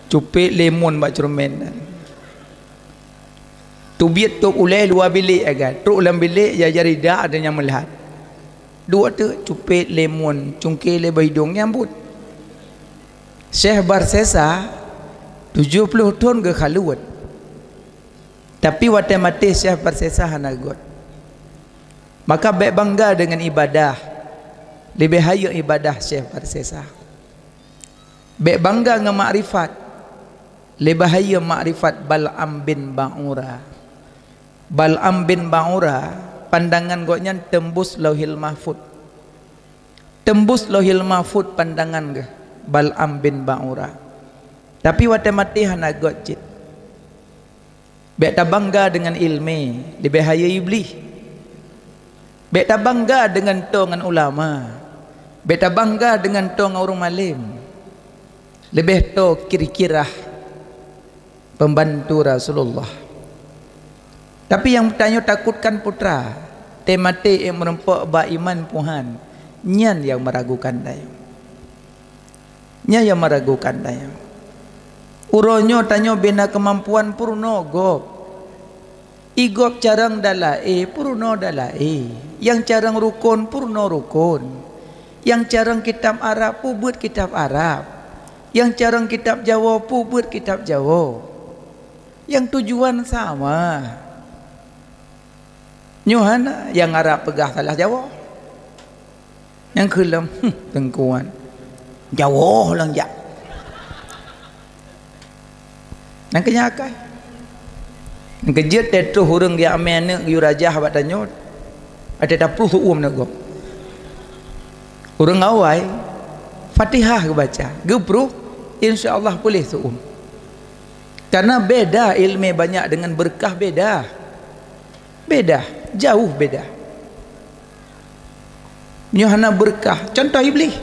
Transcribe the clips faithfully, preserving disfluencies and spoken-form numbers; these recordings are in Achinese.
Cupet lemon bak ceureumen. Teubiet tôb ulèe luwa bilék agak. Trok lam bilék, ya jari dak ada nyang meulat. Duek teuk cupet lemon cungke lé bak idong nyambut. Syekh Barsesa tujoh ploh thon geukhaluet. Tapi watèe maté Syekh Barsesa hana göt. Maka bèk bangga deungon ibadah. Leubeh hayeu ibadah Syekh Barsesa. Bèk bangga ngon makrifat. Leubeh hayeu makrifat Bal'am bin Ba'ura. Bal'am bin Ba'ura, pandangan gobnyan teumbus Lauhil Mahfud. Teumbus Lauhil Mahfud pandangan geuh Bal'am bin Ba'ura. Tapi watèe maté hana göt cit. Bèk tabangga deungon ileumèe, leubeh hayeu Iblih. Bèk tabangga deungon toe ngon ulama. Bèk tabangga deungon toe ngon ureueng malém. Leubeh toe Kirkirah, pembantu Rasulullah. Tapi nyang tanyoe takutkan putra, teumaté ék meurumpok bak iman puhan, nyan nyang meragukan tanyoe. Nyan nyang meragukan tanyoe. Uroe nyoe tanyoe bina keumampuan peurunoe gob. I gob carông dalaé, peurunoe dalaé. Nyang carông rukon, peurunoe rukon. Nyang carông kitab Arab, peubeuet kitab Arab. Nyang carông kitab Jawoe, peubeuet kitab Jawoe. Nyang tujuan sama. Nyoe hana nyang Arab peugah salah Jawoe. Nyang kheun lom, hmm, teungku nyan. Jawoe lôn jak. Nyang keu nyan akai. Nyang keujeuet teuh troh ureueng geujak amé aneuk geuyue rajah bak tanyoe. Watèe tapruh seuuem aneuk gob. Ureueng awai, Fatihah geubaca, geupruh, insya Allah puléh seuuem. Karena beda ileumèe banyak deungon beureukat beda. Beda, jauh beda. Nyoe hana beureukat, contoh Iblih.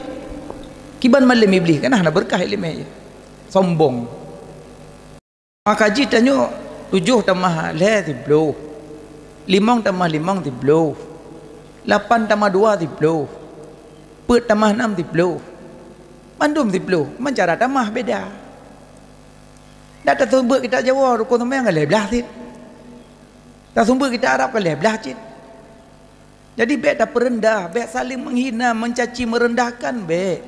Kiban malém Iblih, kan hana beureukat ileumèe. Sombong. Maka jih tanyoe tujoh tamah lhèe siploh. Limong tamah limong siploh. Lapan tamah dua siploh. Peuet tamah nam siploh. Mandum siploh, man cara tamah beda. Dak taseumeubeuet kitab Jawoe rukon seumayang ka lhèe blah cit. Taseumeubeuet kitab Arab ka lhèe blah cit. Jadi bèk tapeureundah, bèk saléng meuhina, meucaci, meureundahkan, bèk.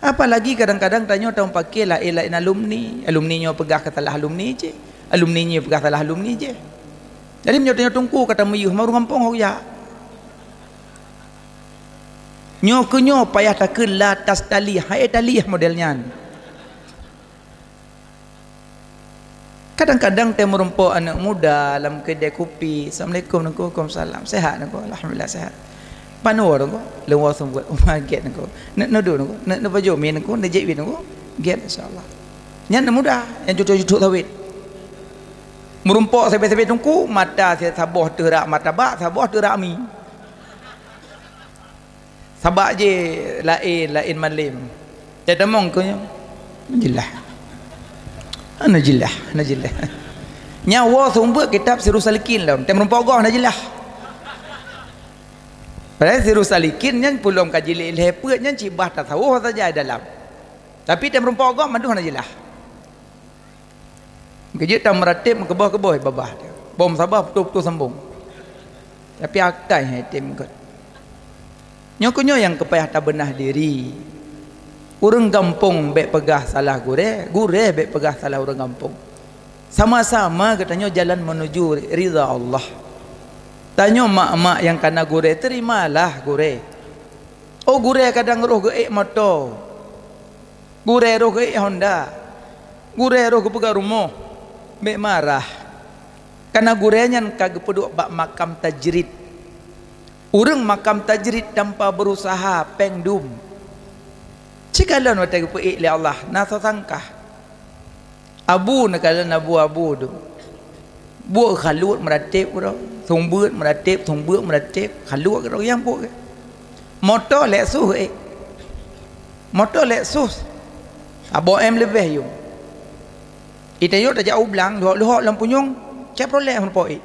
Apalagi kadang-kadang tanyoe tameupaké laén-laén alumni. Alumni nyoe peugah keu salah alumni jih, alumni nyoe peugah salah alumni jih. Jadi meunyoe tanyoe teungku ka tameuyeuh, ma ureueng gampông ho jak. Nyoe keu nyoe payah takheun la tastalih, hai talih model nyan. Kadang-kadang teuh meurumpok aneuk muda lam keudè kupi, "Assalamualaikum, Teungku." "Waalaikumsalam." "Sehat, Teungku?" "Alhamdulillah, sehat." "Pane woe, Teungku?" "Lôn woe seumeubeuet." "Oh, gèt, Teungku." "Neuk neuduek, Teungku?" "Neuk neupajoh mi, Teungku?" "Neuk jép bit, Teungku?" "Gèt, insya Allah." Nyan aneuk muda nyang cucok-cucok sawét. Meurumpok sabé-sabé teungku, mata saboh teurak martabak, saboh teurak mi. Sabak jih laén, laén malém. Teutamong keu nyoe. Jeulaih. Hana jeulaih, hana jeulaih. Nyan woe seumeubeuet kitab Sirus Salikin lom. Teumeureumpok goh hana jeulaih. Padahai Sirus Salikin nyan peulom ka jilid lhèe peuet nyan cit bah tasawuf saja dalam. Tapi teumeureumpok goh mandum hana jeulaih. Geujeuet tam meuratéb meukeubah-keubah babah teuh. Bom saboh putôh-putôh sambông. Tapi akai hai tem gét. Nyoe keuh nyoe nyang keupayah tabeunah diri. Ureueng gampông bèk peugah salah gurèe, gurèe bèk peugah salah ureueng gampông. Sama-sama geutanyoe jalan menuju ridha Allah. Tanyoe mak-mak nyang kana gurèe, terimalah gurèe. Oh, gurèe kadang roh geuék moto. Gurèe roh geuék Honda. Gurèe roh geupeugah rumoh. Bèk marah. Kana gurèe nyan ka geupeuduek bak makam tajrid. Ureueng makam tajrid tanpa berusaha péng dum. Sikalon watèe geupeuék lé Allah, na soe sangka. Abu neukalon abu-abu tu. Buet khaluet meuratéb keudroe, seumeubeuet meuratéb, seumeubeuet meuratéb, khaluet keudroe nyang buet. Moto Lexus ék. Moto Lexus. Saboh M leubeh yum. Ita yôk tajak u blang, lhok-lhok lam punyueng, Chevrolet hana po ék.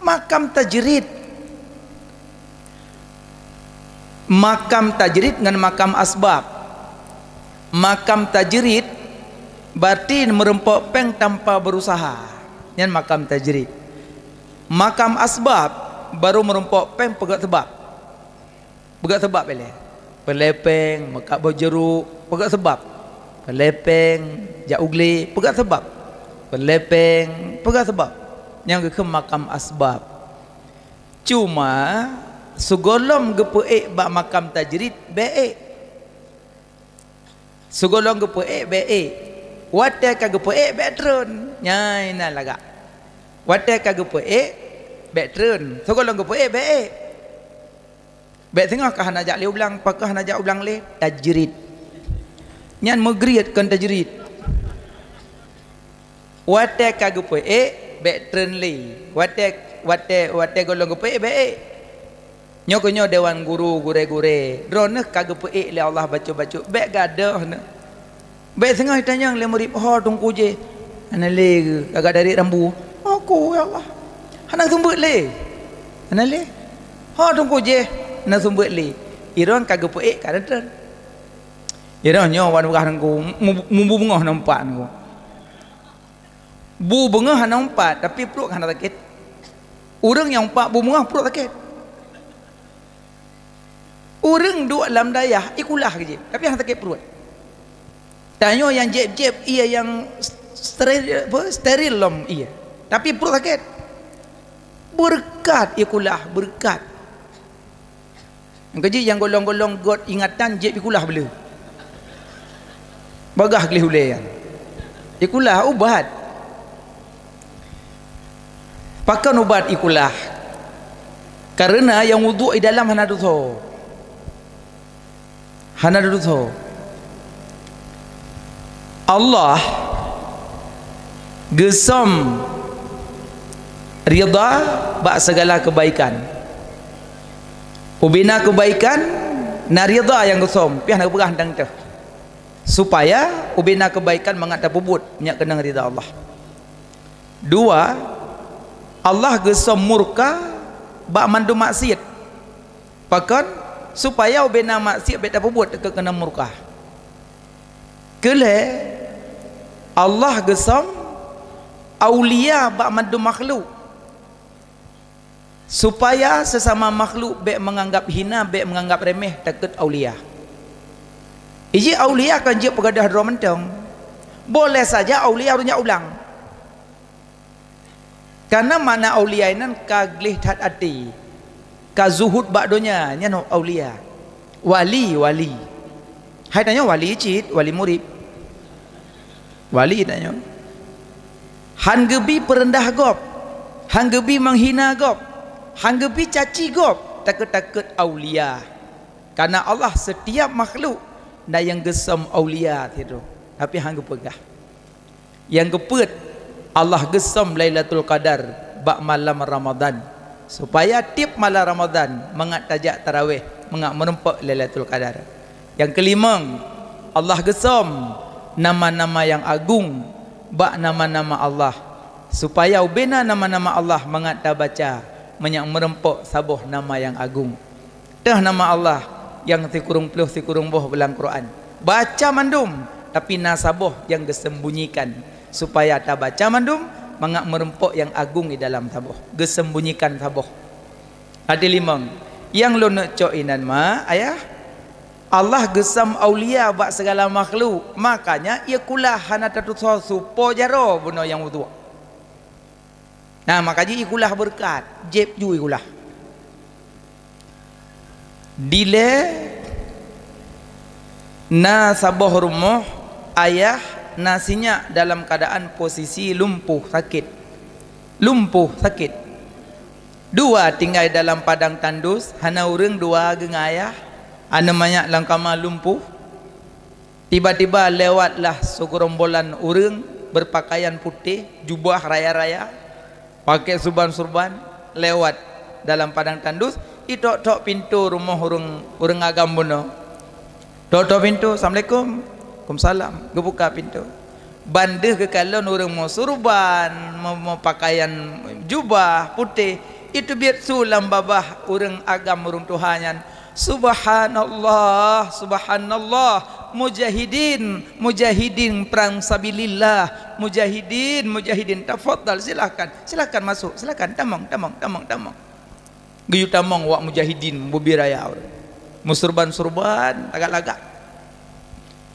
Makam tajrid. Makam tajrid ngon makam asbab. Makam tajrid berarti meurumpok péng tanpa berusaha. Nyan makam tajrid. Makam asbab baru meurumpok péng peugöt seubab. Peugöt seubab ilée. Peulepeng, meukat boh jeuruek, peugöt seubab. Peulepeng, jak u glé, peugöt seubab. Peulepeng, peugöt seubab. Nyang geukheun makam asbab. Cuma sigohlom geupeuék bak makam tajrid, bék ék. Sigohlom geupeuék, bék ék. Watée ka geupeuék, bék treun. Nyan na lagak. Watée ka geupeuék, bék treun. Sigohlom geupeuék, bék ék. Bék singoh ka hana jak lé u blang, pakon hana jak u blang lé, tajrid. Nyan meugriet kon tajrid. Watée ka geupeuék, bék treun lé. Watée, watée, watée gohlom geupeuék, bék ék. Nyoe keuh nyoe dewan guru, gurée-gurée. Droeneuh ka geupeuék lé Allah bacut-bacut, bék gadôh neuh. Bék singoh jitanyong lé murit, "Ho teungku jéh?" "Hana lé," ka gadari rambu. "Ho ku, ya Allah." "Hana seumeubeuet lé?" "Hana lé." "Ho teungku jéh?" "Hana seumeubeuet lé." Droen ka geupeuék ka treun. Droen nyoe wan peugah teungku, mu-, mu-, mubeungoh nampak teungku. Bu beungoh hana umpat, tapi pruet hana sakét. Ureuëng nyang umpat bu beungoh pruet sakét. Ureuëng duek lam dayah, ikulah keujih, tapi hana sakét pruet. Tanyoe nyang jieb-jieb ié nyang steril, apa, steril lom ié, tapi pruet sakét. Beureukat ikulah, beureukat. Nyang keujih nyang golong-golong göt ingatan jieb ikulah beu le. Bagah gleh ulée nyan. Ikulah ubat. Pakon ubat ikulah? Kareuna nyang uduk di dalam hana dosa. Hana dosa. Allah geusöm ridha bak segala kebaikan. Ubena kebaikan na ridha nyang geusöm, piah na geupeugah teuntang teuh. Supaya ubena kebaikan mangat tapeubuet nyang keunong ridha Allah. Dua, Allah geusöm murka bak mandum maksiet. Pakon? Supaya ubena maksiet bék tapeubuet keu keunong murka. Keulhée, Allah geusöm aulia bak mandum makhluk. Supaya sesama makhluk bék menganggap hina, bék menganggap remeh takheun aulia. Iji aulia kan jeuet peugadôh droe mantong. Boleh saja aulia ureuëng jak u blang. Karena makna aulia nyan ka gleh that até, ka zuhud bak donya, nyan aulia. Wali, wali. Hai tanyoe wali cit, wali murit. Wali tanyoe. Han geubi peureundah gob, han geubi menghina gob, han geubi caci gob, takheun-takheun aulia. Karena Allah setiap makhluk na nyang geusöm aulia sidroe, tapi han geupeugah. Nyang keupeuet, Allah geusöm Lailatul Qadar bak malam Ramadan, supaya tieb malam Ramadan mangat tajak taraweh, mangat meurumpok Lailatul Qadar. Nyang keulimong, Allah geusöm nama-nama nyang agong bak nama-nama Allah, supaya ubena nama-nama Allah mangat tabaca mangat meurumpok saboh nama nyang agong. Teuh nama Allah nyang sikureueng ploh sikureueng boh lam Quran. Baca mandum, tapi na saboh nyang geusembunyikan, supaya tabaca mandum mangat meurumpok nyang agong di dalam saboh, geusembunyikan saboh. Até limong, nyang lôn neuk cok inan ma, ayah, Allah geusöm aulia bak segala makhluk, makanya ie kulah hana tatusoe supo jaroe bunoe nyang uduk. Nah, maka jih ikulah beureukat, jieb ju ikulah. Dilée na saboh rumoh ayah na sinyak dalam keuadaan posisi lumpuh sakét. Lumpuh sakét. Dua tinggai dalam padang tandus, hana ureuëng dua geungai ayah, aneuk manyak lam kama lumpuh. Tiba-tiba lewatlah sigeurombolan ureuëng beupakaian putéh, jubah raya-raya, pakai surban-surban, lewat dalam padang tandus, itok-tok pintoe rumoh ureuëng, ureuëng agam bunoe. Tok-tok pintoe, "Assalamualaikum." "Waalaikumsalam." Geubuka pintoe. Ban deuh geukalon ureuëng meusurban, meu-, meupakaian jubah putéh, iteubiet su lam babah ureuëng agam ureuëng tuha nyan, Subhanallah, subhanallah. Mujahidin, mujahidin perang sabilillah. Mujahidin, mujahidin, tafadhal, silahkan. Silahkan masuk, silahkan. Tamong, tamong, tamong, tamong. Geuyue tamong wak mujahidin bubé raya. Meusurban-surban, lagak-lagak.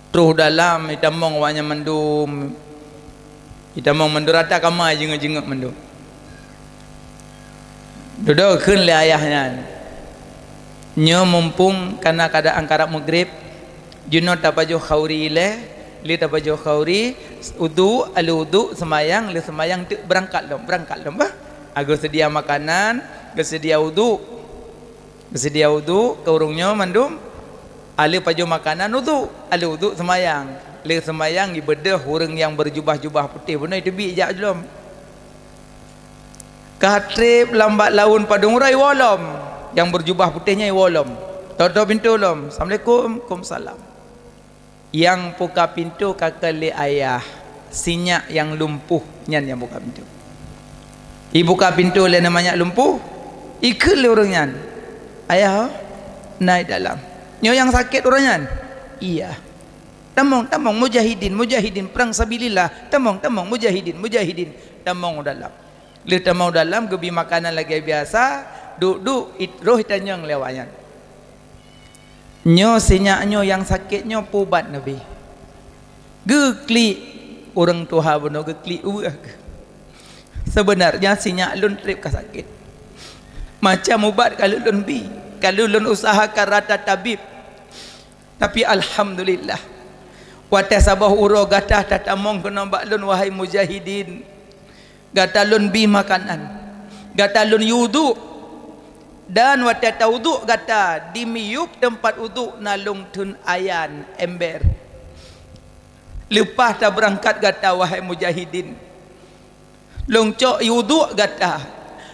Troh dalam, itamong awaknyan mandum. Itamong mandum rata kama, jingeuk-jingeuk mandum. Dudoe kheun lé ayah nyan, "Nyoe mumpung kana keadaan karab meugrib, jinoe tapajoh khauri ilée, lé tapajoh khauri, udhu, alé udhu, seumayang, lé seumayang teuk beurangkat lom, beurangkat lom bah." Geuh seudia makanan, geuh seudia udhu. Seudia udhu keu ureuëng nyoe mandum, alé pajoh makanan udhu, alé udhu seumayang. Lé seumayang ibeudôh ureuëng nyang beujubah-jubah putéh bunoe teubiet jak lom. Ka treb lam bak laun padum uroe iwoe lom, nyang beujubah putéh nyan iwoe lom. Totoe pintoe lom, "Assalamualaikum." "Waalaikumsalam." Nyang buka pintoe ka kheun lé ayah, "Sinyak nyang lumpuh nyan nyang buka pintoe." Ibuka pintoe lé nyan manyak lumpuh, ikheun lé ureuëng nyan, "Ayah, na i dalam." "Nyoe nyang sakét ureuëng nyan?" "Iya." "Tamong, tamong, mujahidin, mujahidin, perang sabilillah. Tamong, tamong, mujahidin, mujahidin." Tamong u dalam. Lheueh tamong dalam, geubi makanan lagée biasa, duek-duek, it-, roh itanyong lé awaknyan, "Nyoe sinyak nyoe nyang sakét nyoe peue ubat neubi?" Geuklik ureuëng tuha bunoe, geuklik ueh. "Sebenarnya sinyak lôn treb ka sakét. Macam ubat ka lôn bi, ka lôn usahakan rata tabib. Tapi alhamdulillah, watée saboh uroe gata tatamong keunoe bak lôn, wahai mujahidin. Gata lôn bi makanan, gata lôn yue udhu, dan watée tawudhu gata di miyueb teumpat udhu na lôn theun ayan ember. Leupah tabeurangkat gata, wahai mujahidin, lôn cok yue udhu gata,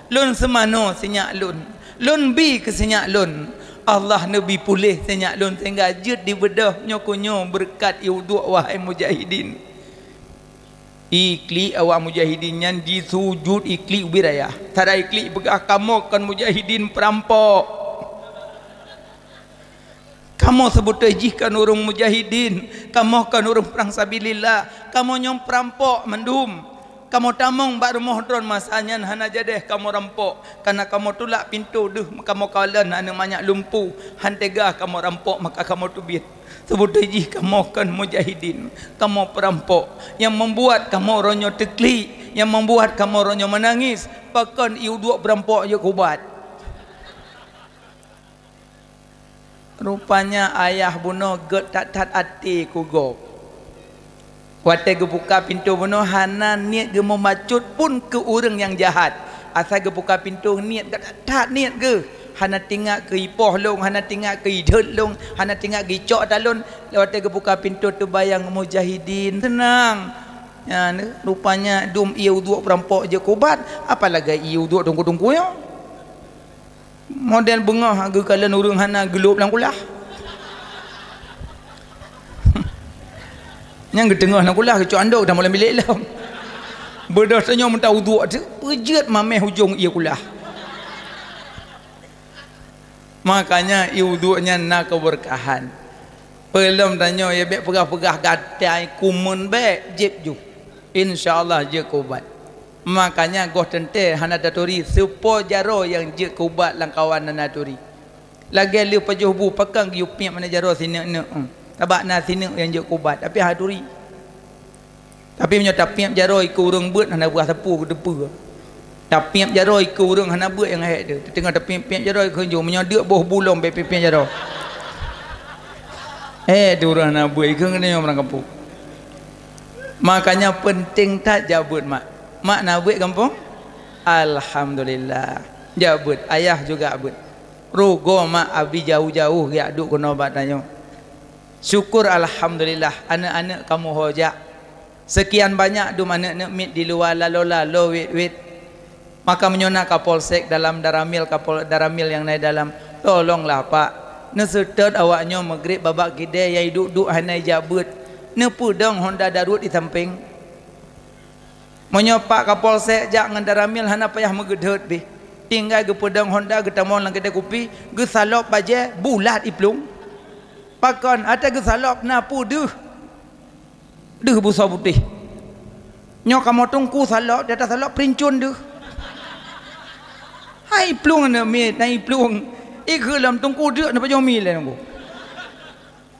lôn seumanoe sinyak lôn, lôn bi keu sinyak lôn. Allah neubi puléh sinyak lôn sehingga jeuet dibeudôh nyoe keu nyoe beureukat yue udhu, wahai mujahidin." Iklik awak mujahidin nyan jisujut, iklik ubit ayah. Sara iklik peugah, "Kamoe kon mujahidin, peurampok. Kamoe seubeutôi jih kon ureuëng mujahidin. Kamoe kon ureuëng perang sabilillah. Kamoe nyoe peurampok mandum. Kamoe tamong bak rumoh droe masa nyan hana jadéh kamoe rampok. Kana kamoe tulak pintoe deuh kamoe kalon aneuk manyak lumpuh. Han teuga kamoe rampok maka kamoe teubiet. Seubeutôi jih kamoe kon mujahidin, kamoe peurampok. Nyang membuat kamoe uroe nyoe teuklik, nyang membuat kamoe uroe nyoe meunangis, pakon yue udhu peurampok jeuet keu ubat." Rupanya ayah bunoe gét that-that até keu gob. Watée geubuka pintoe bunoe hana niet geumeubacut pun keu ureuëng nyang jahat. Asai geubuka pintoe niet gét that-that niet geuh. Hana teuingat keu ipoh lôn, hana teuingat keu idhôt lôn, hana teuingat geuicok ata lôn. Watée geubuka pintoe teubayang mujahidin, seunang. Nyan, rupanya dum ié udhu peurampok jeuet keu ubat, apalagi ié udhu teungku-teungku nyoe. Model beungoh geukalon ureuëng hana geulôb lam kulah. Nyang geuteungoh lam kulah geucok andok tamong lam bilék lom. Beudôh tanyoe meuta udhu teuk, peujeuet mamèh ujong ié kulah. Makanya ié udhu nyan na keubeurkahan. Peulom tanyoe ya bék peugah-peugah gatai kumeun bék, jieb ju. Insya Allah jeuet keu ubat. Makanya goh teuntée hana taturi, seupôt jaroe nyang jeuet keu ubat lam kawan hana turi. Lagée lheueh pajoh bu pakon geuyue piep hana jaroe sineuk-neuk, sabab na sineuk nyang jeuet keu ubat, tapi hana turi. Tapi meunyoe tapiep jaroe keu ureuëng beuet hana beuah sapeue geuteupeue. Tapiep jaroe keu ureuëng hana beuet nyang hék teuh. Teungoh tapiep-piep jaroe keu ju, meunyoe deuk boh bu lom bék piep-piep jaroe. Eh, tu ureuëng hana beuet keu nyoe meurang kampung. Makanya penting that jak beuet mak. Mak na beuet gampông? Alhamdulillah. Jak beuet, ayah juga beuet. Rugoe mak abi jauh-jauh geujak duek keunoe bak tanyoe. Syukur alhamdulillah, aneuk-aneuk kamoe ho jak. Seukian banyak dum aneuk-aneuk miet di luwa lalola lo wét-wét. Maka meunyoe na Kapolsek dalam, Daramil, Kapol-, Daramil nyang na i dalam, tolonglah Pak, neuseutôt awaknyoe meugrib babah kidée nyang iduek-duek hana ijak beuet. Neupeudong honda daruet di sampéng. Meunyoe Pak Kapolsek jak ngon Daramil hana payah meugeudhôt bih. Tinggai geupeudong honda, geutamong lam keudè kupi, geusalop bajèe bulat iplueng. Pakon, ata geusalop na peue deuh. Deuh busoe putéh. Nyoe kamoe teungku salop, di ata salop peulincon deuh. Hai plueng aneuk miet, hai plueng. Ikheun lom teungku deuk na pajoh mi lé nunggu.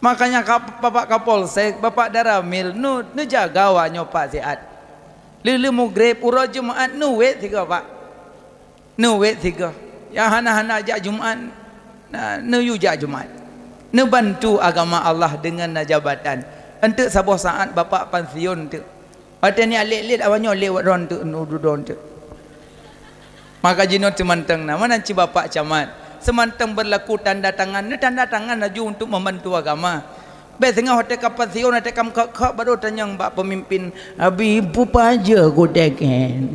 Makanya ka, Bapak Kapolsek, Bapak Danramil, nu, neujaga awak nyoe Pak siat. Lheuh-lheuh mugreb, uroe Jumat, neuwet sigoe Pak. Neuwet sigoe. Nyang hana-hana jak Jumat, na, neuyue jak Jumat. Neubantu agama Allah deungon na jabatan. Eunteuk saboh saat Bapak pansiun teuk. Watèe nyan lét-lét awak nyoe lewat droeneuh teuk, nu droeneuh teuk. Maka jinoe seumantong na, meunan cit Bapak Camat. Seumantong beurlaku tanda tangan, neutanda tangan laju untuk membantu agama. Bèk singoh watèe ka pansiun, watèe ka meukhok-khok, baru tanyong bak peumimpin, "Abi, peue pajoh kuteken?"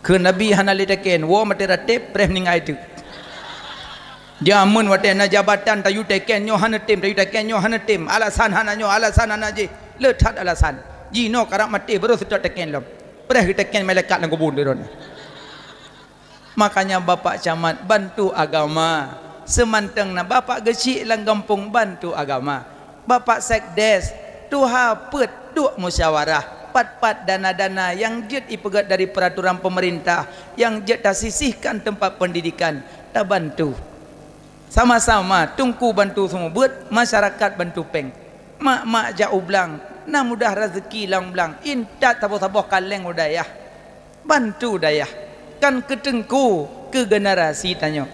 Kheun Abi hana lé teken, woe maté ratéb, preh meuninggai teuk. Jameun watèe na jabatan tayue teken, nyoe hana tem, tayue teken, nyoe hana tem. Alasan hana nyoe, alasan hana jih. Le that alasan. Jinoe karab maté, baru seutôt teken lom. Preh geuteken malaikat lam kubu droeneuh. Makanya Bapak Camat bantu agama. Seumantong na Bapak Geuchik lam gampông bantu agama. Bapak Sekdes, tuha peuet duek musyawarah, pat-pat dana-dana nyang jeuet ipeugöt dari peuraturan peumeurintah, nyang jeuet tasisihkan teumpat peundidikan, tabantu. Sama-sama, teungku bantu seumeubeuet, masyarakat bantu péng. Mak-mak jak u blang, na mudah raseuki lam blang, intat saboh-saboh kaleng u dayah. Bantu dayah, kan keu teungku, keu generasi tanyoe.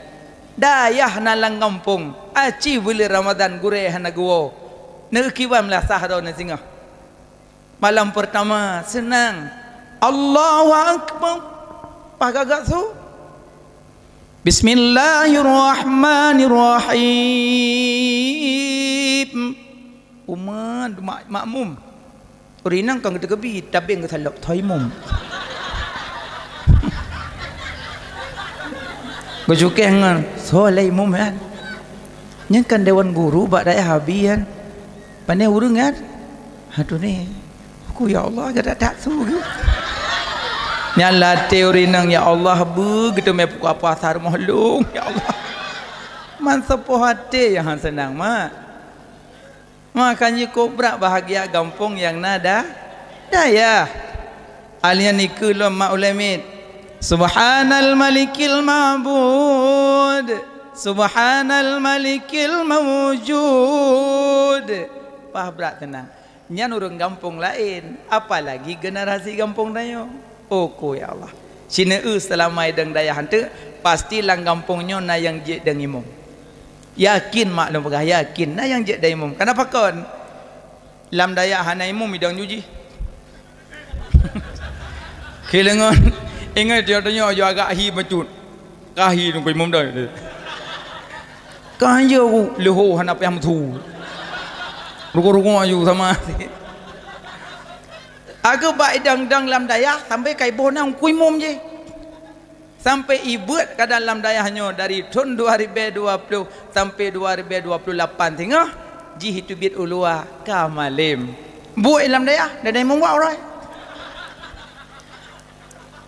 Dayah na lam gampông, aci buleuen Ramadhan gurèe hana geuwoe. Neukiban meulasah droeneuh singoh. Malam peurtama seunang. Allahu Akbar. Paih gagak su. Bismillahirrahmanirrahim. Umat mak-, makmum. Ureueng inong kan geuteukeubit, tabeng geusalok, "Soe imum?" Geucukeh ngon, "Soe lé imum nyan?" "Nyan kan dewan guru bak dayah Abi nyan." "Pane ureueng nyan?" "Aduh ni, aku ya Allah, gata tak su." Nyan lam até ureueng inong, "Ya Allah, beu geuteumé pukul apa asa rumoh lôn, ya Allah." Man saboh até nyang hana seunang, mak. Makanya kobra bahagia gampông nyang na da-, dayah. Alian ikeu lom mak ulèe miet. Subhanal malikil ma'bud. Subhanal malikil mawjud. Pah brat teunang. Nyan ureueng gampông laén, apalagi generasi gampông tanyoe. Oke ya Allah. Sineue seulama idong dayah eunteuk, pasti lam gampông nyoe na nyang jeuet dong imum. Yakin mak lôn peugah, yakin na nyang jeuet dong imum. Kenapa kon? Lam dayah hana imum idong ju jih. Khilengon ingat dia tanya aju agak hi bacut. Kahi nunggu imum dah. Kan je aku leho hana payah mesu. Ruku-ruku aju sama. Aku bak idang-dang lam dayah sampai kai boh na ku imum je. Sampai ibeuet ka dalam dayah nyoe dari thon dua ribu dua puluh sampai dua ribu dua puluh lapan singoh jih itu biet ulua ka malem. Buet lam dayah dan imum wak urai.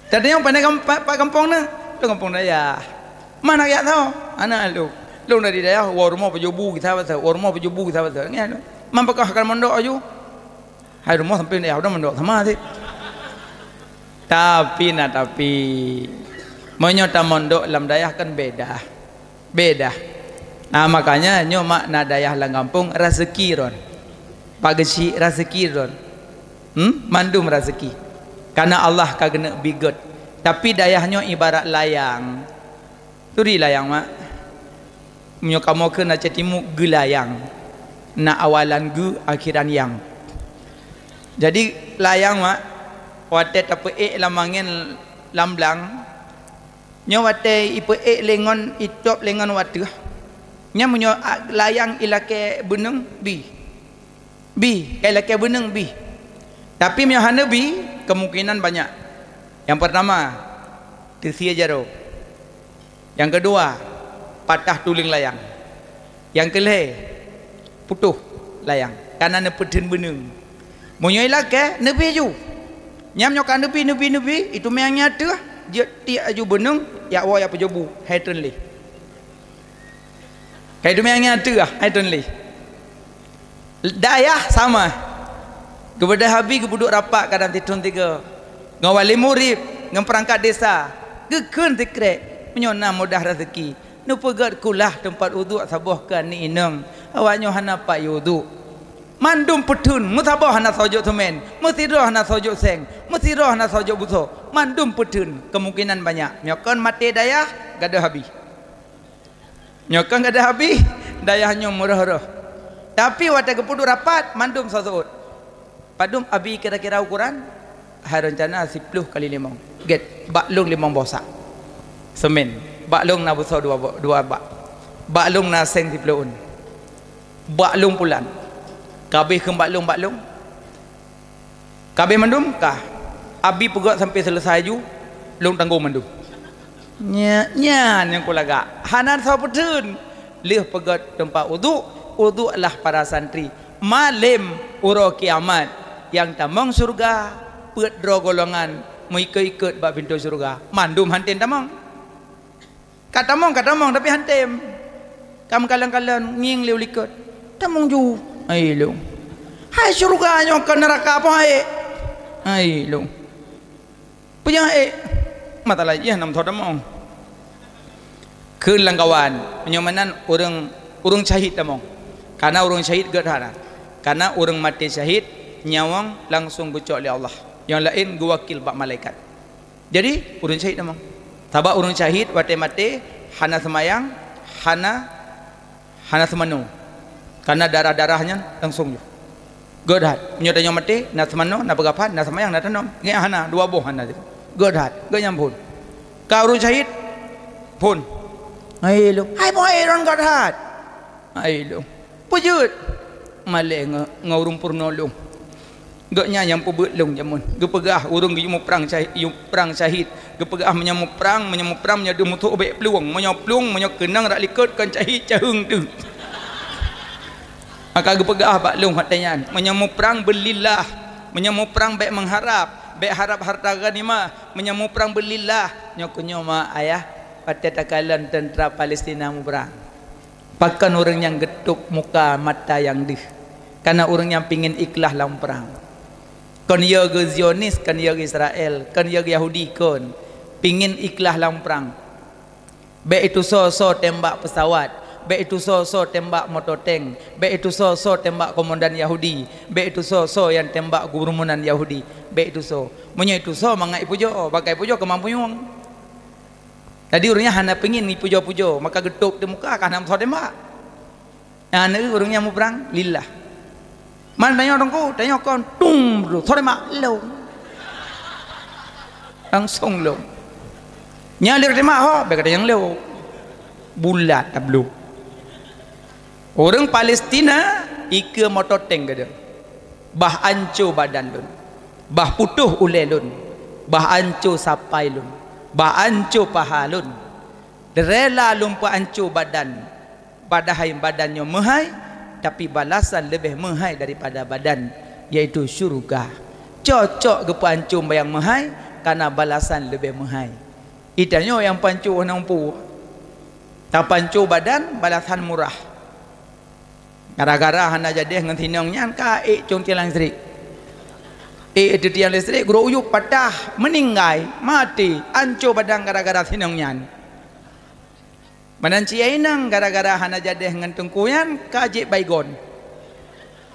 Tadi nyang pandai gamp-, pa-, pa gampông na, tu gampông dayah. Mana yak tau? Anak lu. Lung dari dayah, wa rumoh pajobu kita basa, wa rumoh pajobu kita basa. Ngian. Man pakah akan mondok aju. Hai rumoh sampai dayah udah mondok sama sih. Tapi na tapi. Meunyoe ta mondok lam dayah kan beda. Beda. Nah, makanya nyoe makna dayah lam gampông raseuki ron. Pak Geuchik raseuki ron. Hmm? Mandum raseuki. Karena Allah ka geuneuk bigöt. Tapi dayah nyoe ibarat layang. Turi layang, mak. Meunyoe kamoe kheun Aceh Timu geulayang. Na awalan geu, akhiran yang. Jadi layang, mak, watèe tapeuék lam angén lam blang, nyoe watèe ipeuék lé ngon itôb lé ngon watèe. Nyan meunyoe a-, layang ilakèe beuneueng bi. Bi, kai lakèe beuneueng bi. Tapi meunyoe hana bi, kemungkinan banyak. Nyang pertama, teusie jaroe. Nyang keudua, patah tuleueng layang. Nyang keulhèe, putôh layang. Kana neupeutheun beuneueng. Meunyoe ilakèe, neubi ju. Nyan nyoe ka neubi, neubi, neubi, itu meuang nyan teuh. Jeuet tiek aju beuneueng, jak woe jak peujobu, hai treun lé. Kai teumé angén ateueh, hai treun lé. Dayah sama. Geubeudôh Abi geupeuduek rapat kadang sithôn tiga. Ngon wali murit, ngon peurangkat desa. Geukheun sikrek, meunyoe na mudah raseuki. Neupeugét kulah teumpat uduk saboh keu aneuk inong. Awaknyoe hana pat uduk. Mandum peutheun, meusaboh hana soe jok seumén, meusidroe hana soe jok seng, meusidroe hana soe jok busoe, mandum peutheun, kemungkinan banyak. Nyoe kon maté dayah, gadôh Abi. Nyoe kon gadôh Abi, dayah nyoe meurôh-rôh. Tapi watée geupeuduek rapat, mandum soe seuôt. Padum Abi kira-kira ukuran? Hai reuncana siploh kali limong. Gét, bak lôn limong boh sak. Seumén. Bak lôn na busoe dua bo-, dua bak. Bak lôn na seng siploh ôn. Bak lôn pulan. Ka abéh kheun bak lôn, bak lôn. Ka abéh mandum, ka. Abi peugét sampoe seuleusai aju, lôn tanggong mandum. Nya, nyan nyang kulagak. Hana soe peutheun. Lheueh peugét teumpat uduk, uduklah para santri. Malém uroe kiamat, nyang tamong syeuruga, peuet droe golongan meuikot-ikot bak pintoe syeuruga. Mandum han tem tamong. Ka tamong, ka tamong, tapi han tem. Ka meukalon-kalon, ngieng lé u likot. Tamong ju. Hai lôn. Hai syeuruga nyoe kon neuraka, peue han ék? Hai lôn. Peue nyang han ék? Mata lajih nam tho tamong. Kheun lam kawan, meunyoe meunan ureuëng, ureuëng syahid tamong. Karena ureuëng syahid gét hana. Karena ureuëng maté syahid, nyawöng langsong geucok lé Allah. Nyang laén geuwakil bak malaikat. Jadi, ureuëng syahid tamong. Sabab ureuëng syahid watée maté hana seumayang, hana, hana seumanoe. Karena darah-darah nyan langsong jih. Gét that. Meunyoe tanyoe maté, na seumanoe, na peugaphan, na seumayang, na tanom. Ngieng hana, dua boh hana. Gét that. Gét nyan phon. Ka ureuëng syahid, phon. Hai lôn. Hai boh hai ron gét that. Hai lôn. Peue jeuet? Malée ngon, ngon ureuëng peurunoe lôn. Gobnyan nyang peubeuet lôn jameun. Geupeugah ureuëng geuyue muprang syahid, yue prang syahid. Geupeugah meunyoe muprang, meunyoe muprang, meunyoe deuh musoh bék plueng. Meunyoe plueng, meunyoe keunong rak likot kon syahid caheueng deuh. Maka geupeugah bak lôn watée nyan, meunyoe muprang beulillah, meunyoe muprang bék meuharab, bék harab hareuta ghanimah, meunyoe muprang beulillah, nyoe keuh nyoe ma ayah, watée takalon teuntra Palestina muprang. Pakon ureuëng nyang geutôb muka mata nyang deuh? Kareuna ureuëng nyang pingin ikhlaih lam prang. Kon yö geu Zionis, kon yö geu Israel, kon yö geu Yahudi kon. Pingin ikhlaih lam prang. Bék itu soe-soe tembak pesawat, bék itu soe-soe tembak moto tank, bék itu soe-soe tembak komandan Yahudi, bék itu soe-soe nyang tembak gurumunan Yahudi, bék itu soe. Meunyoe itu soe mangat ipujoe, bak ka ipujoe keumampuan. Jadi ureuëng nyan hana pingin ipujoe-pujoe, maka geutôb di muka ka hana meusoe tembak. Nyang na ureuëng nyang muprang lillah. Man tanyoe teungku, tanyoe kon tung bro, soe tembak lom. Langsong lom. Nyang lheueh tembak ho, bék gata nyang lom. Bulat tabloe. Ureuëng Palestina ikeue moto tank gata. Bah anco badan lôn, bah putôh ulée lôn, bah anco sapai lôn, bah anco paha lôn. Rela lôn peuanco badan, padahai badan nyoe meuhai, tapi balasan leubeh meuhai daripada badan, yaitu syeuruga. Cocok geupeuanco nyang meuhai, kareuna balasan leubeh meuhai. Geutanyoe nyang panco hana mampu. Tapanco badan, balasan murah. Gara-gara hana jadeh ngon sinong nyan ka ék cong tiang listrik. Ék teuh tiang listrik, gurok uyueb patah, meuninggai, maté, anco badan gara-gara sinong nyan. Meunan cit inong gara-gara hana jadeh ngon teungku nyan ka jeuet Baygon.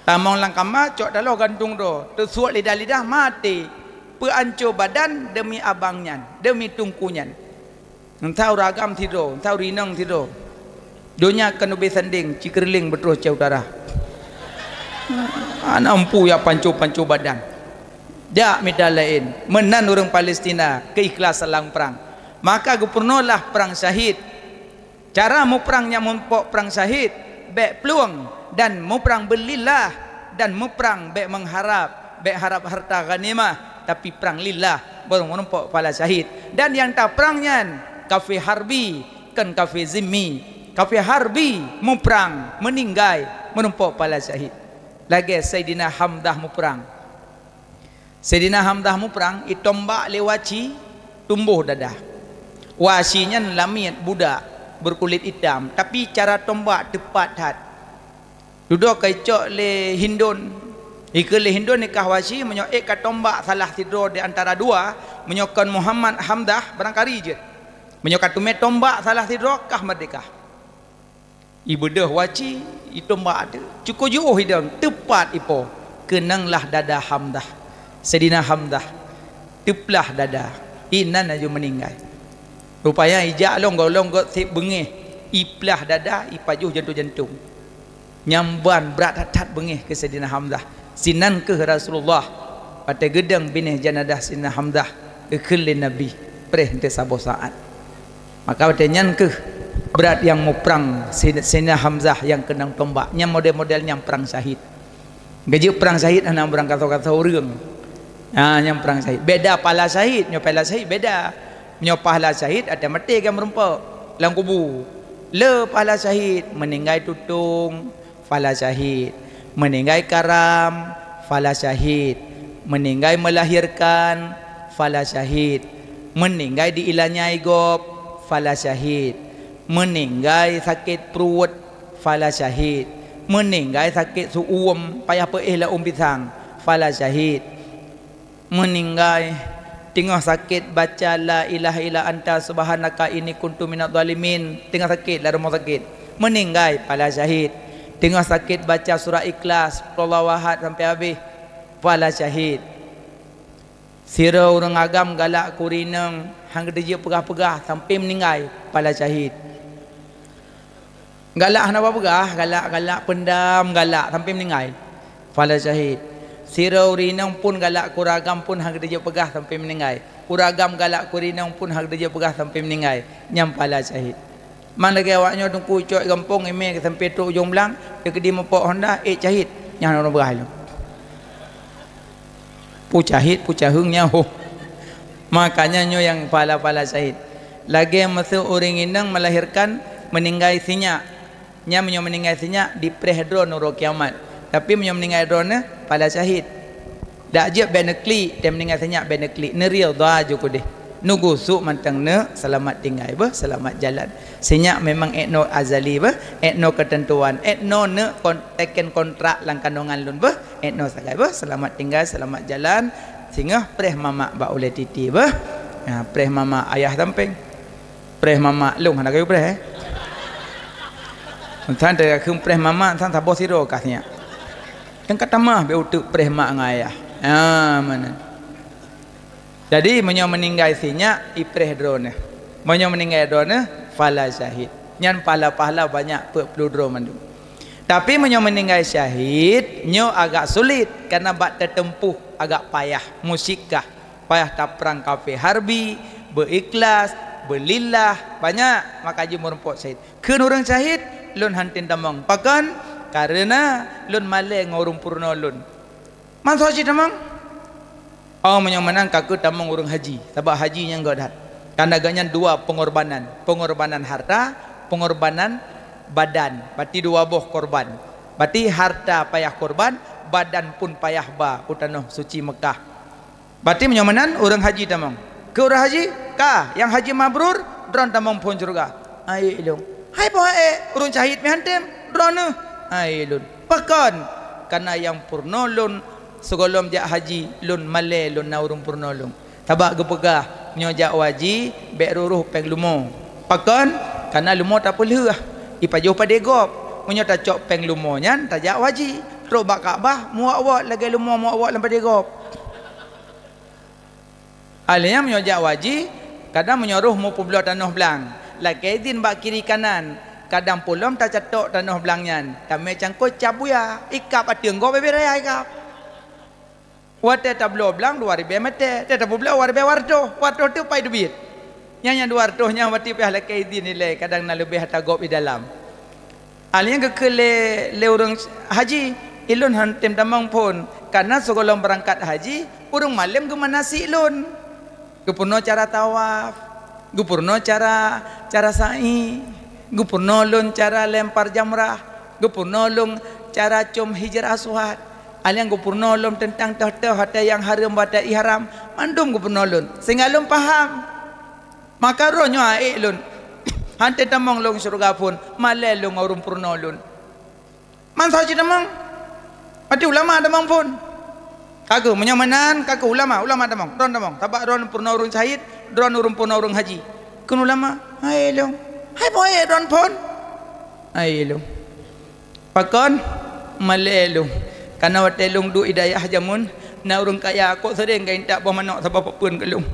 Tamong lam kama cok taloh gantung droe, teusuet lidah-lidah maté, peuanco badan deumi abang nyan, deumi teungku nyan. Entah ureuëng agam sidroe, entah ureuëng inong sidroe. Donya keuneubée sandeng, cikeureulieng beutroh ceu utara. Hana mampu jak panco-panco badan. Jak mita laén, meunan ureuëng Palestina keuikhlasan lam prang. Maka geupeurunoe lah prang syahid. Cara muprang nyang meurumpok prang syahid, bék plueng dan muprang beulillah dan muprang bék meuharab, bék harab hareuta ghanimah, tapi prang lillah, barô meurumpok pahala syahid. Dan nyang taprang nyan kafé harbi, kon kafé zimmi. Kafé harbi muprang, meuninggai, meurumpok pahala syahid. Lagée Saidina Hamzah muprang. Saidina Hamzah muprang, itombak lé waci, Tumboh dadah. Wahsyi nyan lamiet budak, beukulit itam, tapi cara tombak teupat that. Dudoe ka icok lé Hindun. Ikheun lé Hindun, nikah Wahsyi, meunyoe ék ka tombak salah sidroe di antara dua, meunyoe kon Muhammad Hamzah, barangkari jeuet. Meunyoe ka teumé tombak salah sidroe, kah meurdéhka. Ibeudôh Wahsyi, itombak teuh. Cukôp jiôh idong, teupat ipo. Keunong lah dada Hamzah. Saidina Hamzah teuplah dada. Inan laju meuninggai. Rupanya ijak lom gohlom gét sép beungéh. Iplah dada, ipajoh jantung-jantung. Nyan ban brat that-that beungéh keu Saidina Hamzah. Sinan kheueh Rasulullah watée geudong binéh janadah Saidina Hamzah geukheun lé Nabi, preh teuh saboh saát. Maka watée nyan kheueh brat nyang muprang Saidina Hamzah nyang keunong tombak. Nyan model-model nyang prang syahid. Geujeuet prang syahid hana meurang kasoe-kasoe ureuëng. Ha, nyang prang syahid. Beda pahala syahid, nyoe pahala syahid beda. Nyoe pahala syahid até maté ka meurumpok lam kubu. Le pahala syahid, meuninggai tutong, pahala syahid. Meuninggai karam, pahala syahid. Meuninggai meulahirkan, pahala syahid. Meuninggai diilanyai gob, pahala syahid. Meuninggai sakét pruet, pahala syahid. Meuninggai sakét su'uem, payah peuéh laum pisang, pahala syahid. Meuninggai teungoh sakét baca la ilaha illa anta subhanaka inni kuntu minadh dhalimin, teungoh sakét lam rumoh sakét, meuninggai pahala syahid. Teungoh sakét baca surat Ikhlas, Qul huwallahu ahad sampai habéh, pahala syahid. Sidroe ureuëng agam galak keu ureuëng inong, han geuteujeuet peugah-peugah sampai meuninggai, pahala syahid. Galak hana peugah, galak-galak peundam, galak sampai meuninggai, pahala syahid. Sidroe ureuëng inong pun galak keu ureuëng agam pun han geuteujeuet peugah sampai meuninggai. Ureuëng agam galak keu ureuëng inong pun han geuteujeuet peugah sampai meuninggai, nyan pahala syahid. Man lagée awak nyoe teungku cok gampông imé sampai trok ujong blang, teukeudi meupok honda, ék syahid, nyan ureuëng peugah lom. Pu syahid, pu caheueng nyan, ho. Makanya nyoe nyang pahala-pahala syahid. Lagée meuseu ureuëng inong melahirkan, meuninggai sinyak. Nyan meunyoe meuninggai sinyak, dipreh droeneuh uroe kiamat. Tapi meunyoe meuninggai droeneuh, pahala syahid. Dak jeuet bék neuklik, teuh meuninggai sinyak bék neuklik. Neuridha ju keudeh. Neugusuk mantong neuk, seulamat tinggai beuh, seulamat jalan. Sinyak memang ék noe azali beuh, ék noe keuteuntuan, ék noe neuk kon-, teken kontrak lam kandongan lôn beuh, ék noe sagai beuh, seulamat tinggai, seulamat jalan. Singoh preh mamak bak ulée titi beuh. Ha, preh mamak ayah sampéng. Preh mamak lôn hana kayu preh, eh. San teuka kheun preh mamak, san saboh sidroe kah sinyak. Kan ka tamah bék uteuk preh mak ngon ayah. Ha, meunan. Jadi meunyoe meuninggai sinyak, ipreh droeneuh. Meunyoe meuninggai droeneuh, pahala syahid. Nyan pahala-pahala banyak peuet ploh droe mandum. Tapi meunyoe meuninggai syahid, nyoe agak sulit karena bak teuteumpuh agak payah, musyikah, payah taprang kafé harbi, beu-ikhlas, beu-lillah, banyak maka jeuet meurumpok syahid. Kheun ureuëng syahid, lôn han tem tamong. Pakon? Kareuna lôn malée ngon ureuëng peurunoe lôn. Mantong cit tamong. Oh, meunyoe meunan ka kheueh tamong ureuëng haji, sabab haji nyang göt that. Karena gobnyan dua pengorbanan, pengorbanan harta, pengorbanan badan. Berarti dua boh korban. Berarti harta payah korban, badan pun payah ba u tanoh suci Mekah. Berarti meunyoe meunan ureuëng haji tamong. Keu ureuëng haji, ka, nyang haji mabrur, droen tamong phon syeuruga. Hai lôn. Hai boh hai, ureuëng syahid meuhan tem, droeneuh. Hai lôn. Pakon? Karena nyang peurunoe lôn sigohlom jak haji, lôn malée lôn na ureuëng peurunoe lôn. Sabab geupeugah, nyoe jak u haji, bék rôh-rôh péng lumo. Pakon? Karena lumo tapeulheueh, ipajoh padé gob. Meunyoe tacok péng lumo nyan, tajak u haji. Trok bak Ka'bah, muwak-wok lagée lumo muwak-wok lam padé gob. Alheuh nyan meunyoe jak u haji, kadang meunyoe rôh meupeubloe tanoh blang, lakée idhin bak kiri kanan, kadang pulom tacatok tanoh blang nyan, tamé cangkôi cap buya, ikab ateueng gob bebe raya ikab. Watée tabloe blang dua ribée mètè, watée tapeubloe dua ribée wartoh, wartoh teuh pai teubiet. Nyan nyang dua wartoh nyan watée pih lakée idhin ilée, kadang na leubeh ata gob di dalam. Alheuh nyan geukheun lé, lé ureuëng haji, "Ilôn han tem tamong phon, karena sigohlom beurangkat haji, ureuëng malém geumanasik lôn." Geupeurunoe cara tawaf, geupeurunoe cara, cara sa'i, geupeurunoe lôn cara lempar jamrah, geupeurunoe lôn cara com Hajar Aswad. Alheuh nyan geupeurunoe lôn teuntang toh-toh watée nyang hareuem, watée ihram, mandum geupeurunoe lôn, sehingga lôn paham. Maka roh nyoe aék lôn, hana tamong lôn syeuruga phon, malée lôn ngon ureuëng peurunoe lôn. Mansa cit tamong, mati ulama tamong phon. Ka keuh, meunyoe meunan, ka keuh ulama, ulama tamong, droen tamong. Sabab droen peurunoe ureuëng syahid, droen ureuëng peurunoe ureuëng haji. Kheun ulama, hai lôn, hai boh aék droen phon. Hai lôn. Pakon? Malée lôn. Karena watée lôn duek i dayah jameun, na ureuëng kaya kok seuréng ka intat boh manok saboh papeuen keu lôn.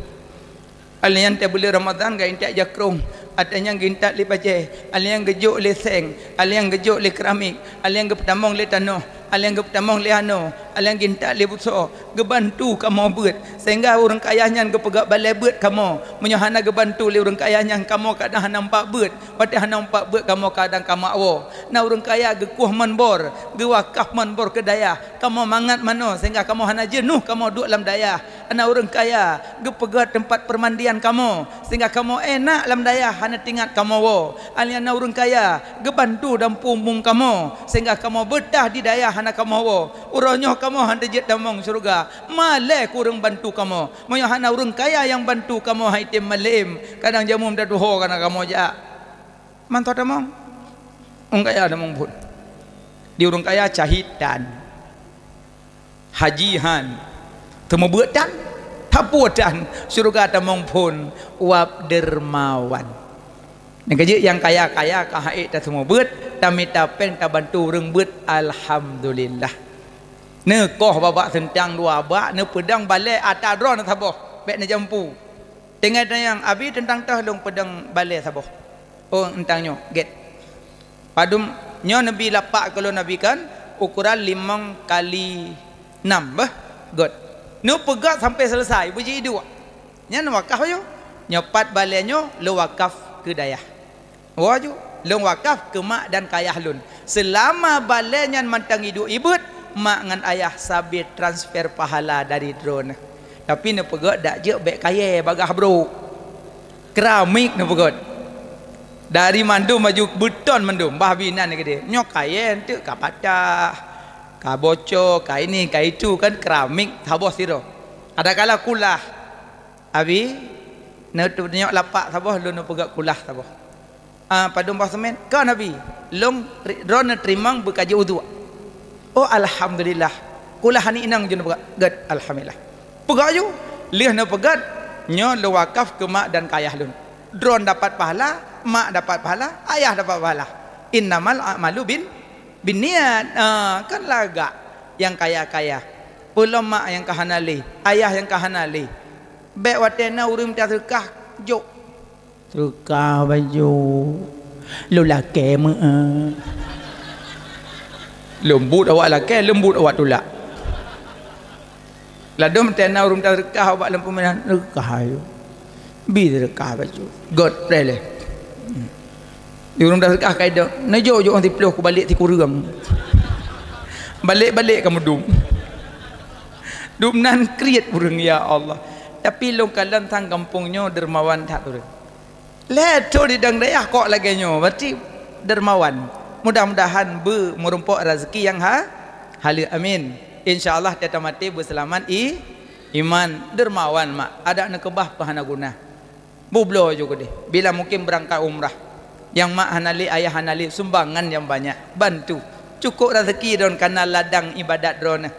Alèh nyan teuh buleuen Ramadhan geuintat jakrong, ateueh nyan geuintat lé bajée, alèh nyan geujok lé seng, alèh nyan geujok lé keramik, alèh nyan geupeutamong lé tanoh, alèh nyan geupeutamong lé anoe, alèh nyan geuintat lé busoe, geubantu kamoe beuet, sehingga ureuëng kaya nyan geupeugah balée beuet kamoe. Meunyoe hana geubantu lé ureuëng kaya nyan, kamoe kadang hana meupat beuet, watée hana meupat beuet kamoe kadang ka makwoe. Na ureuëng kaya geukueh manbor, geuwakaf manbor keu dayah, kamoe mangat manoe sehingga kamoe hana jeuneuh kamoe duek lam dayah. Na ureuëng kaya geupeugét teumpat peumandian kamoe, sehingga kamoe énak lam dayah hana teuingat kamoe woe. Alèh nyan na ureuëng kaya geubantu dampôk mueng kamoe, sehingga kamoe beutah di dayah hana kamoe woe. Uroe nyoe kamoe hana jeuet tamong syeuruga, malée keu ureuëng bantu kamoe. Meunyoe hana ureuëng kaya nyang bantu kamoe, hai tem malém, kadang jameun tatuho kana kamoe jak. Mantong tamong. Ureuëng kaya tamong phon. Di ureuëng kaya syahid tan. Haji han. Teumeubeuet tan. Tapeue tan. Syeuruga tamong phon. Wab dermawan. Nyang keujeuet nyang kaya-kaya ka haék tateumeubeuet, tamita péng tabantu ureuëng beuet, alhamdulillah. Neukoh babah seuntang dua bak, neupeudong balée ata droeneuh saboh. Bék neujampu. Tinggai tanyong, "Abi, teuntang toh lôn peudong balée saboh?" "Oh, eunteuk nyoe, gét." Padum nyoe neubi lapak keu lôn, Abi, kan ukuran limong kali nam, beuh. Gét. Neupeugét sampai selesai, beujeuet iduek. Nyan wakaf ayue. Nyoe pat balée nyoe lôn wakaf keu dayah. Woe ju, lôn wakaf keu mak dan keu ayah lôn. Seulama balée nyan mantong iduek ibeuet, mak ngon ayah sabe transfer pahala dari droeneuh. Tapi neupeugét dak jeuet bék kayée bagaih brôk. Keramik neupeugét. Dari mandum baju beuton mandum, bah binan keudeh. Nyoe kayée eunteuk ka patah, ka bocor, ka ini, ka itu kan keramik saboh sidroe. Adakala kulah. Abi, neutunyok lapak saboh, lôn neupeugét kulah saboh. Ah, padum boh seumén? Kon Abi, lôn ri-, droeneuh teurimong beukaji uduk. Oh, alhamdulillah. Kulah aneuk inong jeuet neupeugét. Gét, alhamdulillah. Peugét ju, lheueh neupeugét, nyoe lôn wakaf keu mak dan keu ayah lôn. Droeneuh dapat pahala, mak dapat pahala, ayah dapat pahala. Innamal a'malu bin, binniat. Ah, kan lagak nyang kaya-kaya. Peulom mak nyang ka hana lé, ayah nyang ka hana lé. Bék watée na ureuëng mita seudeukah, jok. Seudeukah baju. Lôn lakée meu'ah. Leumbut awak lakée, leumbut awak tulak. Ladôm watée na ureuëng mita seudeukah ubak lam peuminan, seudeukah ayue. Bi seudeukah baju. Gét preh lé. Di ureuëng mita seudeukah ka idong, neujok-jok siploh kubalek sikureueng. Balek-balek ka meudum. Dum nan kriet ureuëng, ya Allah. Tapi lôn kalon sang gampông nyoe dermawan that ureuëng. Lhée thon idong dayah kok lagée nyoe, berarti dermawan. Mudah-mudahan beu meurumpok rezeki nyang ha-, haleue. Amin. Insya Allah, tata maté beuseulamat i-, iman. Dermawan mak, adak neukeubah peuhana guna. Bubloe ju keudeh. Bila mungkin beurangkat umrah. Nyang mak hana lé, ayah hana lé, sumbangan nyang banyak. Bantu. Cukôp rezeki droeneuh kana ladang ibadat droeneuh.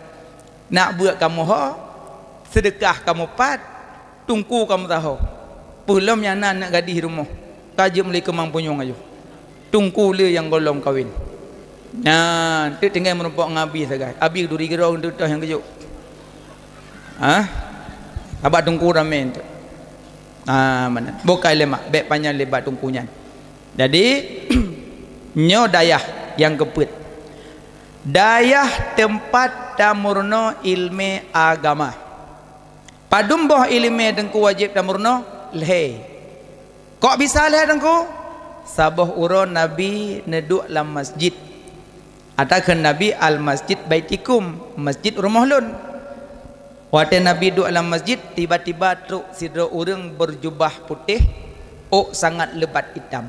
Nak beuet kamoe ho, seudeukah kamoe pat, tungku kamoe taho. Peulom nyang na aneuk gadih rumoh, ka jeuet meuli keumang punyueng ayue. Tungku le nyang gohlom kawen. Nyan, teuk tinggai meurumpok ngon Abi sagai. Abi duri girong teutoh nyang geujok. Ha? Abah tungku ramé teuk. Ah, mana? Bukai lé mak, bék panyang lé bak tungku nyan. Jadi, nyoe dayah nyang keupeuet. Dayah teumpat tameurunoe iéleumé agama. Padum boh iéleumé teungku wajéb tameurunoe? Lhée. Kok bisa lhée teungku? Saboh uroe Nabi neuduek lam masjid. Ata kheun Nabi, "Al-masjid baitikum, masjid rumoh lôn." Watée Nabi duek lam masjid, tiba-tiba trok sidroe ureuëng beujubah putéh, ôk sangat leubat itam.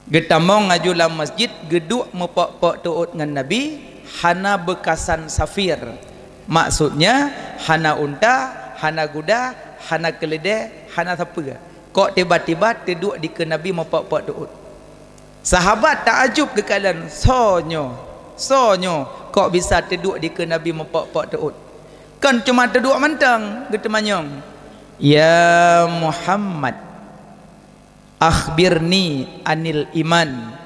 Geutamong laju lam masjid, geuduek meupok-pok teuôt ngon Nabi, hana beukasan safir. Maksudnya, hana unta, hana guda, hana keuleudée, hana sapeue. Kok tiba-tiba teuduek dikeue Nabi meupok-pok teuôt. Sahabat taajub geukalon, "Soe nyoe? Soe nyoe kok bisa teuduek dikeue Nabi meupok-pok teuôt?" Kon cuma teuduek mantong geuteumanyong, "Ya Muhammad, akhbirni anil iman."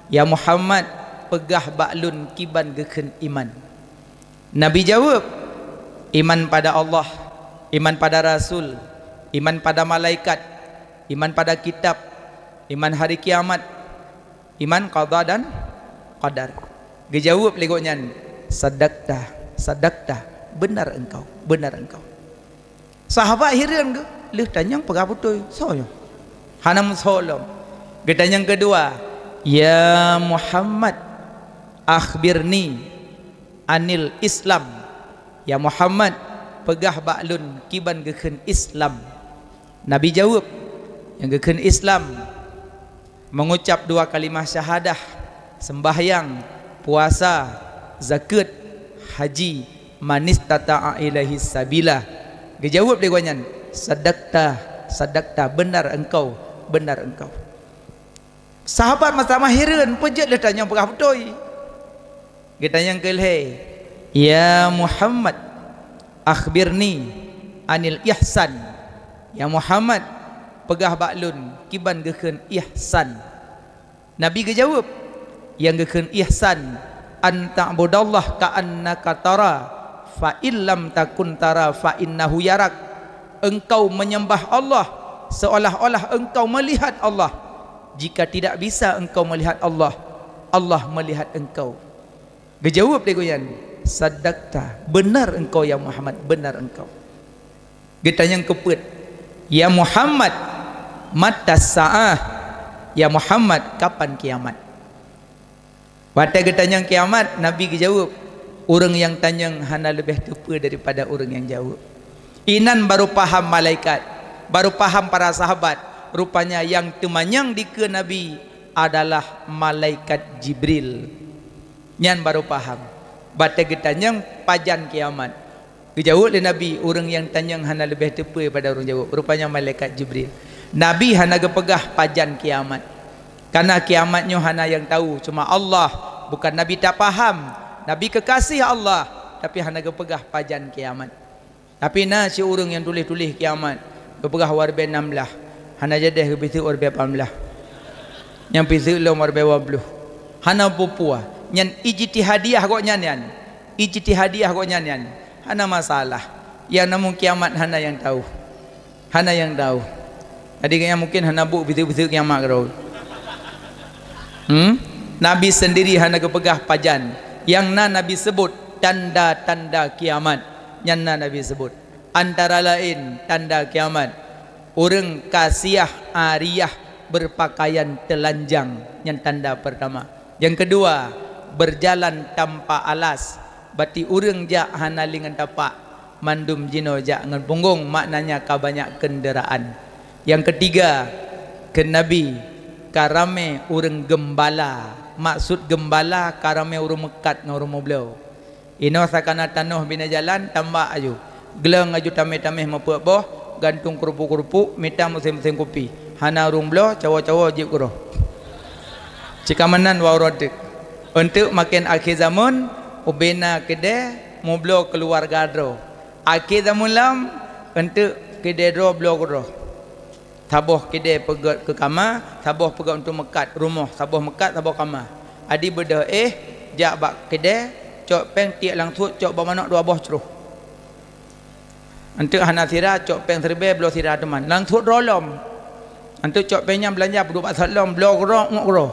"Ya Muhammad, peugah bak lôn kiban geukheun iman." Nabi jaweueb, "Iman pada Allah, iman pada rasul, iman pada malaikat, iman pada kitab, iman hari kiamat, iman qada dan qadar." Geujaweueb lé gobnyan, "Sadaqta, sadaqta, beunar engkau, beunar engkau." Sahabat hireuen geuh, lheueh tanyong peugah beutôi, "Soe nyoe?" Hana meusoe lom. Geutanyong keudua, "Ya Muhammad, akhbirni anil Islam." "Ya Muhammad, peugah bak lôn kiban geukheun Islam." Nabi jaweueb, "Nyang geukheun Islam, mengucap dua kalimah syahadah, sembahyang, puasa, zakeuet, haji, manistata'a ilaihi sabila." Geujaweueb lé gobnyan, "Sadaqta, sadaqta, beunar engkau, beunar engkau." Sahabat meutamah hireuen, peue jeuet lheueh tanyong peugah beutôi. Geutanyong keu lhée, "Ya Muhammad, akhbirni anil ihsan." "Ya Muhammad, peugah bak lôn kiban geukheun ihsan." Nabi geujaweueb, "Nyang geukheun ihsan, an ta'budallaha ka'annaka tara, fa in lam takun tara, fa innahu yarak." Engkau menyembah Allah seolah-olah engkau melihat Allah. Jika tidak bisa engkau melihat Allah, Allah melihat engkau. Geujaweueb lé gobnyan, "Sadaqta, beunar engkau ya Muhammad, beunar engkau." Geutanyong keupeuet, "Ya Muhammad, mata sa'ah?" "Ya Muhammad, kapan kiamat?" Watée geutanyong kiamat, Nabi geujaweueb, "Ureuëng nyang tanyong hana leubeh teupeue daripada ureuëng nyang jaweueb." Inan baru paham malaikat, baru paham para sahabat, rupanya nyang teumanyong dikeue Nabi adalah malaikat Jibril. Nyan baru paham. Watée geutanyong, "Pajan kiamat?" Geujaweueb lé Nabi, "Ureuëng nyang tanyong hana leubeh teupeue pada ureuëng jaweueb." Rupanya malaikat Jibril. Nabi hana geupeugah pajan kiamat. Karena kiamat nyoe hana nyang tahu, cuma Allah. Bukan Nabi tak paham. Nabi kekasih Allah, tapi hana geupeugah pajan kiamat. Tapi na si ureuëng nyang tuléh-tuléh kiamat, geupeugah warbe nam blah, hana jadeh geupiseuk warbe lapan blah. Nyang piseuk lom warbe dua ploh. Hana peue-peue. Nyan ijtihadiah gobnyan nyan. Ijtihadiah gobnyan nyan. Hana masalah. Nyang namun kiamat hana nyang tahu. Hana nyang tahu. Jadi, gobnyan mungkin hana buet piseuk-piseuk kiamat keudroe. Hmm? Nabi sendiri hana geupeugah pajan. Nyang na Nabi sebut tanda-tanda kiamat. Nyan na Nabi sebut. Antara laén tanda kiamat, ureuëng kasiah ariyah berpakaian telanjang, nyan tanda pertama. Yang kedua, berjalan tanpa alas, berarti ureuëng jak hana lé ngon tapak, mandum jinoe jak ngon punggong, maknanya ka banyak kenderaan. Yang ketiga, kheun Nabi, ka ramé ureuëng geumbala. Maksud geumbala, ka ramé ureuëng meukat ngon ureuëng meubloe. Inoe sakana tanoh bina jalan, tambak aju. Gleng aju tameh-tameh meupeuet boh, gantung keurupuk-keurupuk, mita musém-musém kupi. Hana ureuëng bloe, cawoe-cawoe jieb keudroe. Cit ka meunan wak uroe teuk. Eunteuk maken akhé zamon, ubena keudè, meubloe keuluwarga droe. Akhé zamon lam, eunteuk keudè droe bloe keudroe. Saboh keudè peugét keu kama, saboh peugét untuk meukat rumoh, saboh meukat, saboh kama. Adi beudôh éh, jak bak keudè, cok péng tiek langsut, cok bak manok dua boh cruh. Eunteuk hana sira, cok péng siribèe, bloe sira teuma. Langsut droe lom. Eunteuk cok péng nyan beulanja, peuduek bak sat lom, bloe keudroe, ngok keudroe.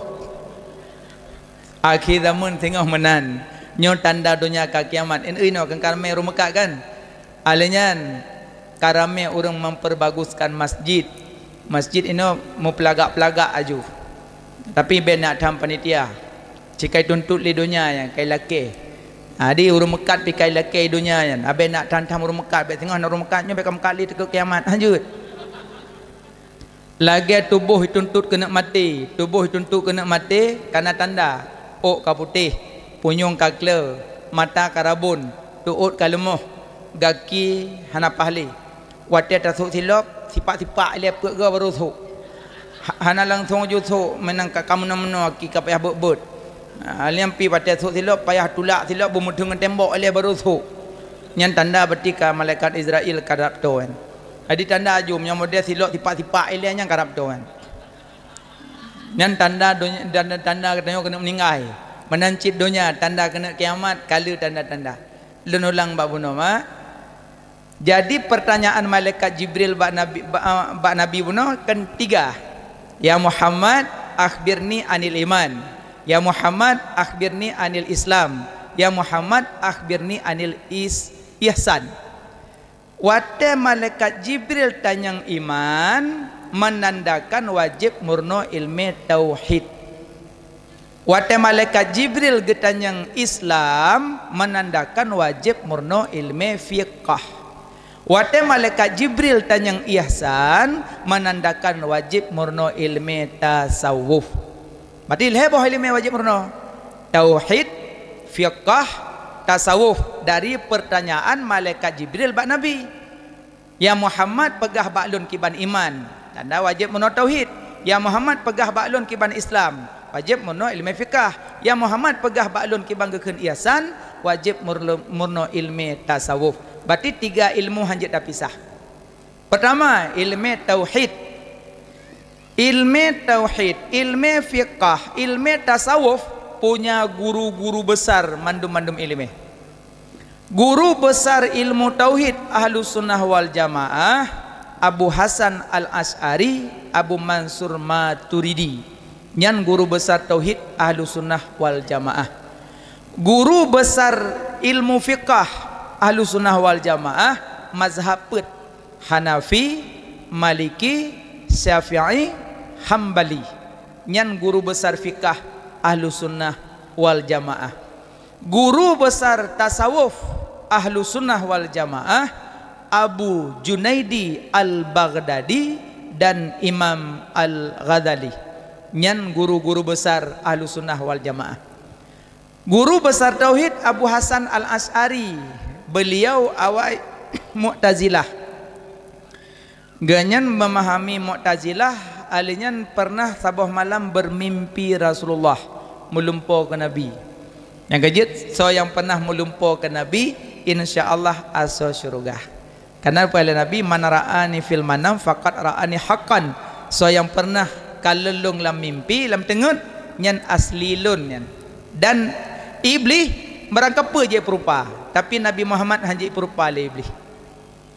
Akhé zamon singoh meunan. Nyoe tanda donya ka kiamat. Inoe kan ka ramé ureuëng meukat kan? Alèh nyan, ka ramé ureuëng memperbaguskan masjid. Masjid inoe meupeulagak-peulagak aju. Tapi bèk neuk tham panitia. Cit ka ituntot lé donya nyan, ka ilakèe. Jadi ureuëng meukat pih ka ilakèe donya nyan. Bèk neuk tham-tham ureuëng meukat, bèk singoh na ureuëng meukat nyoe bèk ka meukat lé teuk kiamat. Lanjut. Lagèe tuboh ituntot keuneuk maté, tuboh ituntot keuneuk maté, kana tanda, ôk ka putéh, punyueng ka kleu, mata ka rabon, teuôt ka leumoh, gaki hana paih lé. Watèe tasôk silop, Sipak-sipak ilée peuet goe baru sôk. Ha-, hana langsong ju sôk, meunan ka, ka meunoe-meunoe aki ka payah beuet-beuet. Ha, liang pi watée sôk silop, payah tulak silop, beumeuteung ngon tembok ilée baru sôk. Nyan tanda berarti ka malaikat Izrail ka rab toe nyan. Jadi tanda jom nyang model silop sipak-sipak ilée nyan ka rab toe nyan. Nyan tanda donya, tanda, tanda geutanyoe keuneuk meuninggai. Meunan cit donya, tanda keuneuk kiamat, ka le tanda-tanda. Lôn ulang bak bunoe, mak. Jadi, pertanyaan malaikat Jibril bak Nabi, bak, bak Nabi bunoe kan tiga. "Ya Muhammad, akhbirni anil iman. Ya Muhammad, akhbirni anil Islam. Ya Muhammad, akhbirni anil is-, ihsan." Watée malaikat Jibril tanyong iman, menandakan wajéb meurunoe ilmé tauhid. Watée malaikat Jibril geutanyong Islam, menandakan wajéb meurunoe ilmé fiqah. Watée malaikat Jibril tanyong ihsan, menandakan wajéb meurunoe ilmé tasawuf. Berarti lhée boh ilmé wajéb meurunoe. Tauhid, fiqah, tasawuf dari pertanyaan malaikat Jibril bak Nabi. "Ya Muhammad, peugah bak lôn kiban iman." Tanda wajéb meurunoe tauhid. "Ya Muhammad, peugah bak lôn kiban Islam." Wajéb meurunoe ilmé fiqah. "Ya Muhammad, peugah bak lôn kiban geukheun ihsan." Wajéb meurunoe, meurunoe ilmé tasawuf. Berarti tiga ilmu hanjeuet tapisah. Pertama, ilmé tauhid. Ilmé tauhid, ilmé fiqah, ilmé tasawuf punya guru-guru besar mandum-mandum ilmé. Guru besar ilmu tauhid Ahlussunnah wal Jamaah, Abu Hasan Al-Asy'ari, Abu Mansur Maturidi. Nyan guru besar tauhid Ahlussunnah wal Jamaah. Guru besar ilmu fiqah Ahlussunnah wal Jamaah, mazhab peuet, Hanafi, Maliki, Syafi'i, Hambali. Nyan guru besar fiqah Ahlussunnah wal Jamaah. Guru besar tasawuf Ahlussunnah wal Jamaah, Abu Junaidi Al-Baghdadi dan Imam Al-Ghazali. Nyan guru-guru besar Ahlussunnah wal Jamaah. Guru besar tauhid Abu Hasan Al-Asy'ari, beliau awai Mu'tazilah. Geuhnyan memahami Mu'tazilah, ahli nyan pernah saboh malam bermimpi Rasulullah meulumpoe keu Nabi. Nyang keujeuet, soe nyang pernah meulumpoe keu Nabi, insya Allah asoe syeuruga. Karena peue lé Nabi, "Man ra'ani fil manam faqad ra'ani haqqan." Soe nyang pernah kalon lôn lam mimpi, lam teungeut, nyan asli lôn nyan. Dan Iblih barangkapeue jipeurupa, tapi Nabi Muhammad hana jipeurupa lé Iblih.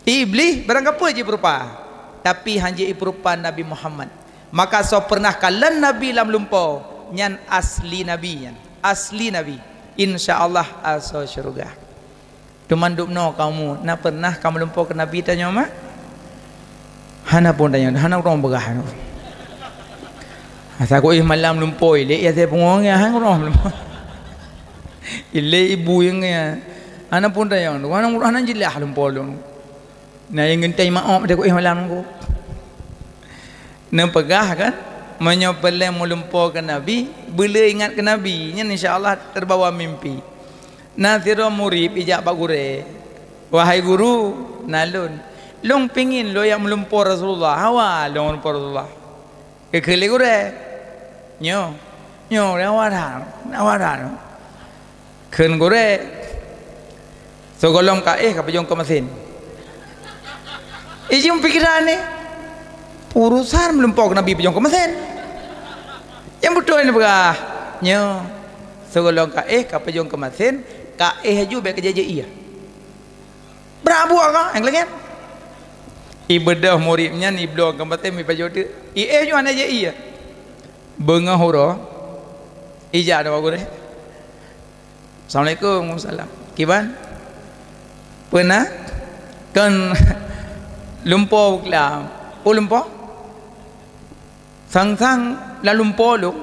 Iblih barangkapeue jipeurupa, tapi hana jipeurupa Nabi Muhammad. Maka soe pernah kalon Nabi lam lumpoe, nyan asli Nabi nyan. Asli Nabi. Insya Allah asoe syeuruga. Teuma dubnoe kamoe, na pernah kamoe lumpoe keu Nabi tanyoe mak? Hana pun tanyoe, hana ureueng peugah. Asa ku éh malam lumpoe, ilek ya saya pungo ngiah, hana ureueng lumpoe. Ilek ibu nyang ngiah. Hana pun tanyoe, hana ureueng, hana jeulaih lumpoe lôn. Na nyang geunteng maoh deh ku éh malam ku. Neupeugah kan, meunyoe peureulée meulumpoe keu Nabi, beuleu ingat keu Nabi, nyan insya Allah teubawa mimpi. Na sidroe murit ijak bak gurée, "Wahai guru, na lôn, lôn pingin lôn jak meulumpoe Rasulullah, hawa lôn meulumpoe Rasulullah." Geukheun lé gurée, "Nyoe, nyoe, hawa that, hawa that." Kheun gurée, "Sigohlom ka éh ka peujong keu meusén." Ijeuem pikeran nyoe, urosan meulumpoe keu Nabi peujong keu meusén. Nyang beutôi neupeugah, "Nyoe, sigohlom ka éh ka peujong keu meusén, ka éh aju bék keu jajak ié." Brat buet ka, nyang lagée nyan. Ibeudôh murit nyan ibloe keu meusén, ipajoh teuk. Iéh aju hana jajak ié. Beungoh uroe, ijak dua gurée. "Assalamualaikum." "Waalaikumsalam." "Kiban? Peue na?" "Kon lumpoe buklam." "Peue lumpoe?" "Sang-sang lam lumpoe lôn,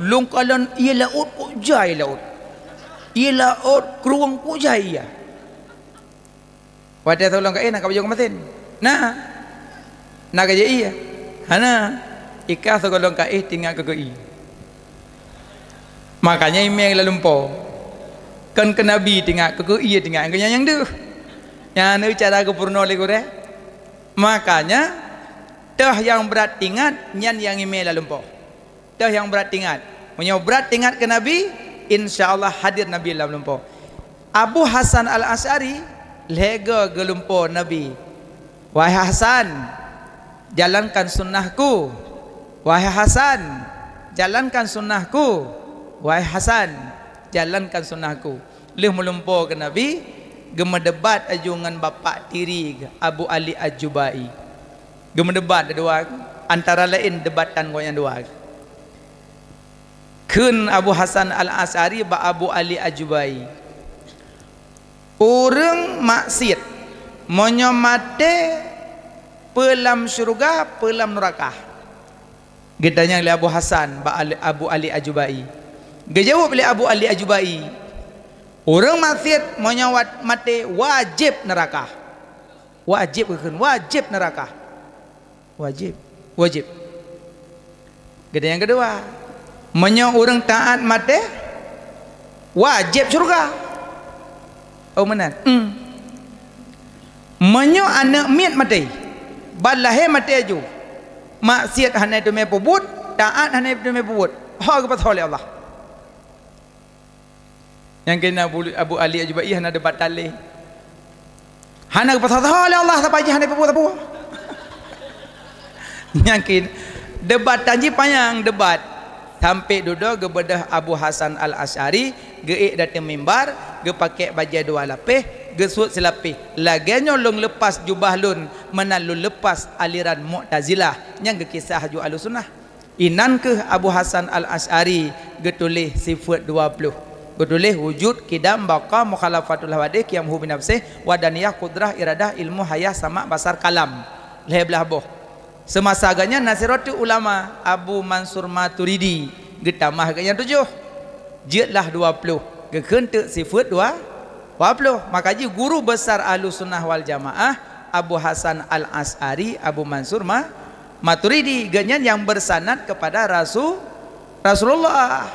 lôn kalon ié laôt kok jai laôt. Ié laôt krueng kok jai ié." "Watée sigohlom ka éh na ka peujong keu meusén?" "Na." "Na ka jajak ié?" "Hana." "Ika sigohlom ka éh tingat keu ié." Makanya imeng lam lumpoe. Kon keu Nabi tingat, keu ié tingat, keu nyang deuh. Nyan cara geupeurunoe lé gurée. Makanya Teuh nyang brat teuingat, nyan nyang imé lam lumpoe. Teuh nyang brat teuingat. Meunyoe brat teuingat keu Nabi, insya Allah hadir Nabi lam lumpoe. Abu Hasan Al-Asy'ari lhée goe geulumpoe Nabi, "Wahai Hasan, jalankan sunnahku. Wahai Hasan, jalankan sunnahku. Wahai Hasan, jalankan sunnahku." Lheueh meulumpoe keu Nabi, geumeudebat laju ngon bapak tiri geuh, Abu Ali Al-Jubai. Geumeudebat dua, antara laén debatan gobnyan dua. Kheun Abu Hasan Al-Asy'ari bak Abu Ali Al-Jubai, "Ureuëng maksiet, meunyoe maté, peue lam syeuruga, peue lam neuraka?" Geutanyong lé Abu Hasan bak Ali, Abu Ali Al-Jubai. Geujaweueb lé Abu Ali Al-Jubai, "Ureuëng maksiet meunyoe wat-, maté, wajéb neuraka." Wajéb geukheun, wajéb neuraka. Wajéb, wajéb. Geutanyong nyang keudua, "Meunyoe ureuëng taát maté, wajéb syeuruga?" Oh, meunan. Hmm. "Meunyoe aneuëk miet maté, ban lahé maté laju, maksiet hana teumé peubuet, taát hana teumé peubuet, ho geupasoe lé Allah." Nyang keunan Abu, Abu Ali Al-Jubai hana debat talé. Hana geupasoe lé Allah, saban jih hana peubuet sapeue. Nyang keunan debatan jih panyang debat. Sampai dudoe geubeudôh Abu Hasan Al-Asy'ari, geuék datang mimbar, geupakék bajée dua lapéh, geusuet silapéh. Lagée nyoe lôn leupah jubah lôn, meunan lôn leupah aliran Mu'tazilah. Nyang geukisah ju Ahlussunnah. Inan kheueh Abu Hasan Al-Asy'ari geutuléh sifeuet dua ploh. Geutuléh wujud, qidam, baqa, mukhalafatul hawadits, qiyam hu binafsih, wahdaniyah, qudrah, iradah, ilmu, hayah, sama', basar, kalam. Lhée blaih boh. Seumasa geuhnyan na sidroe teuk ulama, Abu Mansur Maturidi, geutamah geuhnyan tujoh. Jeuet lah dua ploh. Geukheun teuk sifeuet dua, dua ploh. Maka jih guru besar Ahlussunnah wal Jamaah, Abu Hasan Al-Asy'ari, Abu Mansur Ma-, Maturidi, geuhnyan nyang bersanad kepada Rasu-, Rasulullah.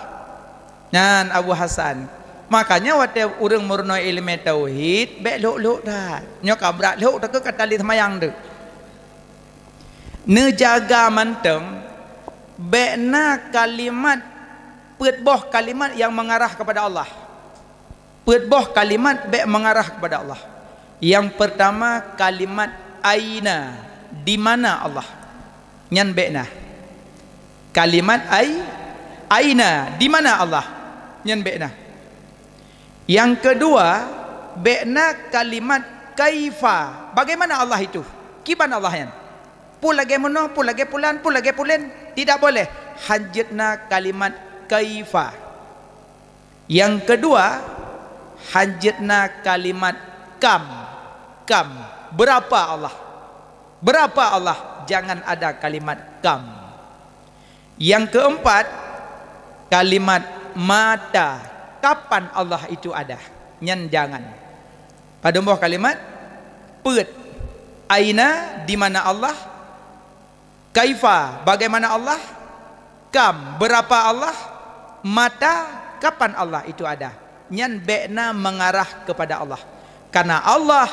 Nyan Abu Hasan. Makanya watée ureuëng meurunoe iéleumé tauhid, bék lhok-lhok that. Nyoe ka brat lhok, takheun ka tali seumayang teuk. Neujaga mantong, bék na kalimat, peuet boh kalimat nyang mengarah kepada Allah. Peuet boh kalimat bék mengarah kepada Allah. Nyang pertama, kalimat aina, di mana Allah. Nyan bék na. Kalimat ai-, aina, di mana Allah. Nyan bék na. Nyang keudua, bék na kalimat kaifa, bagaimana Allah itu. Kiban Allah nyan. Peue lagée meunoe, peue lagée pulan, peue lagée pulen. Tidak boleh. Hanjeuet na kalimat kaifa. Nyang keudua, hanjeuet na kalimat kam. Kam. Berapa Allah? Berapa Allah? Jangan ada kalimat kam. Nyang keumpat, kalimat mata. Kapan Allah itu ada? Nyan jangan. Padum boh kalimat? Peuet. Aina, di mana Allah? Kaifa, bagaimana Allah? Kam, berapa Allah? Mata, kapan Allah itu ada? Nyan bék na mengarah kepada Allah. Karena Allah,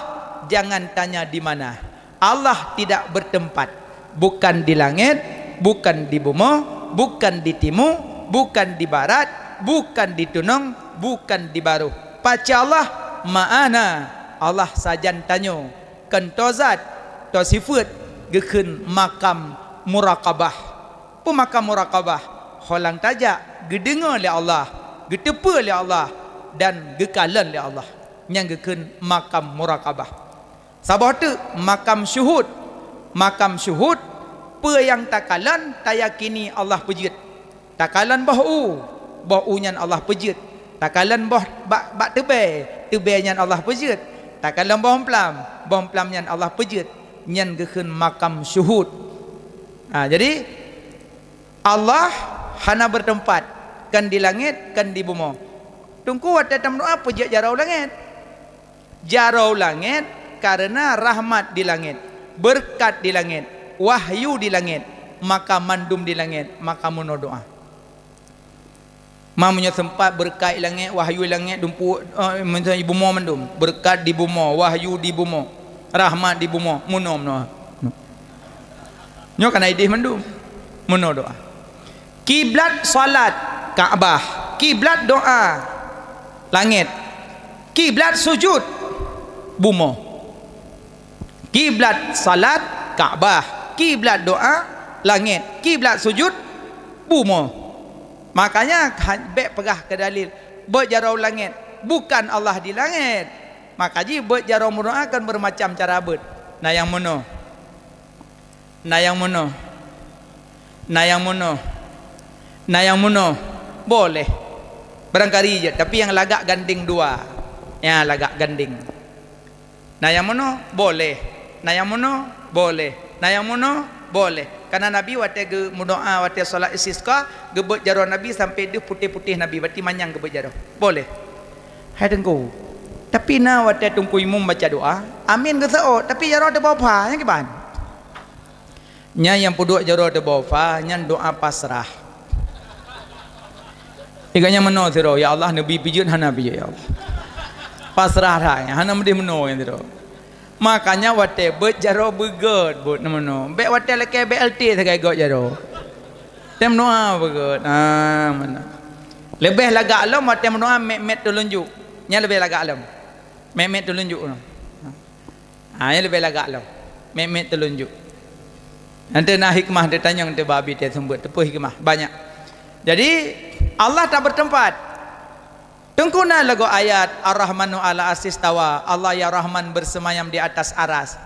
jangan tanya di mana. Allah tidak bertempat. Bukan di langit, bukan di bumoe, bukan di timu, bukan di barat, bukan di tunong, bukan di baroh. Paca Allah? Ma'ana. Allah sajan tanyoe. Kon toe zat, toe sifeuet, geukheun makam muraqabah. Peue makam muraqabah? Holang tajak, geudeungoe lé Allah, geuteupeue lé Allah, dan geukalon lé Allah. Nyan geukheun makam muraqabah. Saboh teuk makam syuhud. Makam syuhud, peue nyang takalon, tayakini Allah peujeuet. Takalon boh u, boh u nyan Allah peujeuet. Takalon boh bak, bak teubée, teubée nyan Allah peujeuet. Takalon boh umplam, boh umplam nyan Allah peujeuet. Nyan geukheun makam syuhud. Ha, jadi, Allah hana bertempat, kon di langét, kon di bumoe. Teungku watée tameudoá peujeuet jaroe u langét. Jaroe u langét kareuna rahmat di langét, beureukat di langét, wahyu di langét, maka mandum di langét, maka meunoe doá. Ma meunyoe seumpat beureukat di langét, wahyu di langét, dumpeue, eh, meunyoe di bumoe mandum, beureukat di bumoe, wahyu di bumoe, rahmat di bumoe, meunoe, meunoe. Nyoe kana idéh mandum. Meunoe doa. Kiblat salat, Ka'bah. Kiblat doa, langét. Kiblat sujud, bumoe. Kiblat salat, Ka'bah. Kiblat doa, langét. Kiblat sujud, bumoe. Makanya, ha-, bék peugah keu dalil, beuet jaroe langét. Bukan Allah di langét. Maka jih beuet jaroe meudoa kan bermacam cara beuet. Na nyang meunoe. Na nyang meunoe. Na nyang meunoe. Na nyang meunoe. Boleh. Barangkali je, tapi nyang lagak gandeng dua. Nyang lagak gandeng. Na nyang meunoe, boleh. Na nyang meunoe, boleh. Na nyang meunoe, boleh. Karena Nabi watée geumeudoa, watée salat istisqa, geubeuet jaroe Nabi sampai deuh putéh-putéh Nabi, berarti manyang geubeuet jaroe. Boleh. Hai Teungku. Tapi na watée Teungku Imum baca doa, amin geuseuôt, tapi jaroe teuboh pha, nyang kiban. Nyan nyang peuduek jaroe teuboh pha, nyan doa pasrah. Iga nyang meunoe sidroe, "Ya Allah, neubi pijeut hana pijeut, ya Allah." Pasrah that, hana meudeh meunoe nyan sidroe. Makanya watée beuet jaroe beugét, beuet meunoe. Bék watée lakée B L T sagai gét jaroe. Tem meunoe beugét. Ah, meunoe. Leubeh lagak lom watée meunoe mét-mét teulunjuk. Nyan leubeh lagak lom. Mét-mét teulunjuk. Ha, nyan leubeh lagak lom. Mét-mét teulunjuk. Nanti na hikmah teutanyong teuh babi teuh seumbeuet, teupeu hikmah banyak. Jadi, Allah tak bertempat. Teungku na lagoe ayat, "Ar-Rahmanu 'alal 'arsy istawa", Allah ya Rahman bersemayam di atas aras.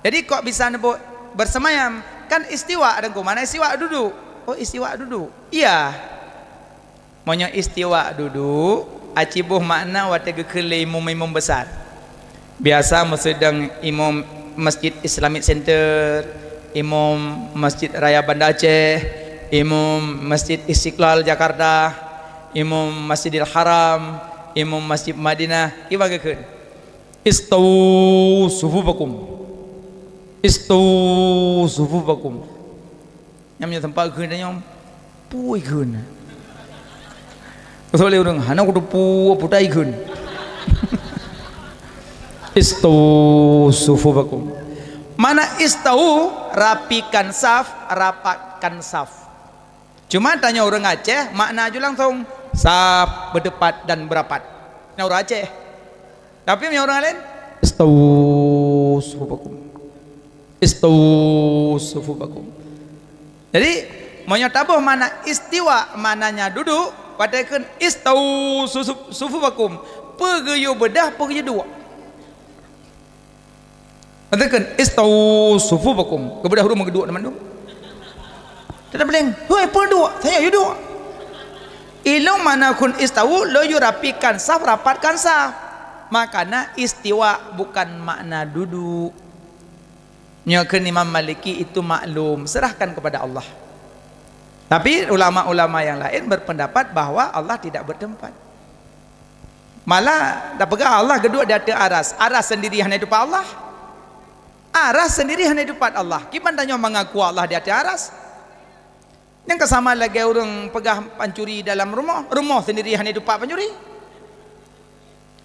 Jadi, kok bisa neubeuet bersemayam? Kan istiwa, Teungku. Mana istiwa dudu? Oh, istiwa dudu. Iya. Meunyoe istiwa dudu, aci boh makna watée geukheun lé imum-imum besar. Biasa meusidang imum Masjid Islamic Center, imum Masjid Raya Banda Aceh, imum Masjid Istiqlal Jakarta, imum Masjidil Haram, imum Masjid Madinah, kiban geukheun, "Istawu sufufakum. Istawu sufufakum." Nyam nyoe teumpat kheun nyoe, pui kheun. Kecuali ureuëng hana kuteupeu putai kheun. Istawu sufufakum. Mana istawu, rapikan saf, rapatkan saf. Cuma tanyoe ureuëng Aceh, makna ju langsung, saf, berdepat dan berapat. Nah, ureuëng Aceh. Tapi meunyoe ureuëng laén, "Istawu sufufakum. Istawu sufufakum." Jadi, meunyoe taboh makna istiwa, maknanya duduk, watée kheun, "Istawu susu-, sufufakum." Peue geuyue beudah, peue geuyue duek. Watée kheun, "Istawu sufufakum." Geubeudah ureuëng meugeuduk teuma mandum. Teutap leng, "Hoi, peue duek? Saya yue duek." Ilong makna kheun istawu, laju rapikan saf, rapatkan saf. Makana istiwa bukan makna duduk. Nyoe kheun Imam Maliki itu maklum, serahkan kepada Allah. Tapi ulama-ulama yang lain berpendapat bahwa Allah tidak bertempat. Malah tapeugah Allah geuduek di ateueh aras. Aras sendiri hana ditupat Allah. Aras sendiri hana ditupat Allah. Kiban tanyoe mengaku Allah di ateueh aras? Nyang ka sama lagée ureuëng peugah pancuri dalam rumoh, rumoh sendiri hana ditupat pancuri.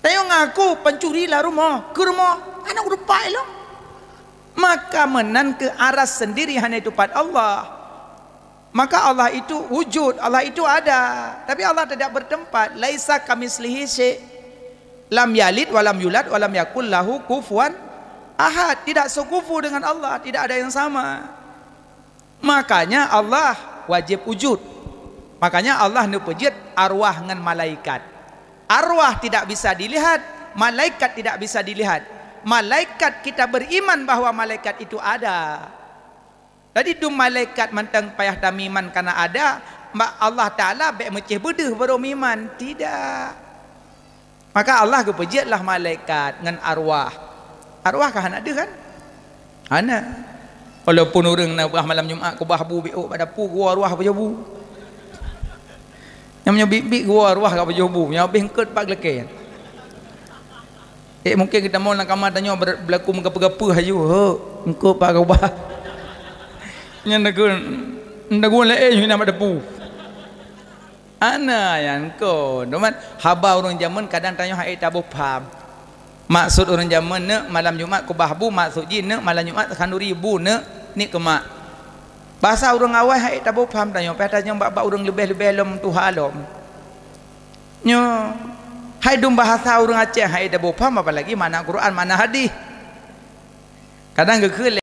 Tanyoe ngaku pancuri lam rumoh, keu rumoh hana ditupat ilong. Maka meunan keu aras sendiri hana ditupat Allah. Maka Allah itu wujud, Allah itu ada. Tapi Allah tidak bertempat. Laisa kamitslihi syai'. Lam yalid walam yulad walam yakul lahu kufuwan ahad. Tidak sekufu dengan Allah, tidak ada yang sama. Makanya Allah wajib wujud. Makanya Allah neupeujeuet arwah ngon malaikat. Arwah tidak bisa dilihat, malaikat tidak bisa dilihat. Malaikat kita beriman bahwa malaikat itu ada. Jadi dum malaikat mantong payah tameuiman kana ada, ma-, Allah Taala bék meucéh beudeuh baru meuiman. Tidak. Maka Allah geupeujeuet lah malaikat ngon arwah. Arwah ka hana deuh kan? Hana. Walaupun ureuëng na bah malam Jumat keubah bu biôk bak dapu, geuwoe arwah pajoh bu. Nyang meunyoe biet-biet geuwoe arwah ka pajoh bu, nyang habéh eungkôt pat geulakée. Eh, mungkin geutamong lam kama tanyoe ber-, beulaku meugapeue-gapeue haju, "Ho, eungkôt pat keubah." Nyan dagu, dagu laén nyan bak dapu. Ana nyan kon. Teuma haba ureuëng jameun kadang tanyoe hana taboh paham. Maksud ureuëng jameun neuk malam Jumat keubah bu, maksud jih neuk malam Jumat khanduri bu neuk, niet keu mak. Bahasa ureuëng awai hai taboh paham tanyoe, payah tanyong bak-bak ureuëng leubeh-leubeh lom tuha lom. Nyoe hai dum bahasa ureuëng Aceh hai taboh paham, apalagi makna Quran, makna hadis. Kadang geukheun lé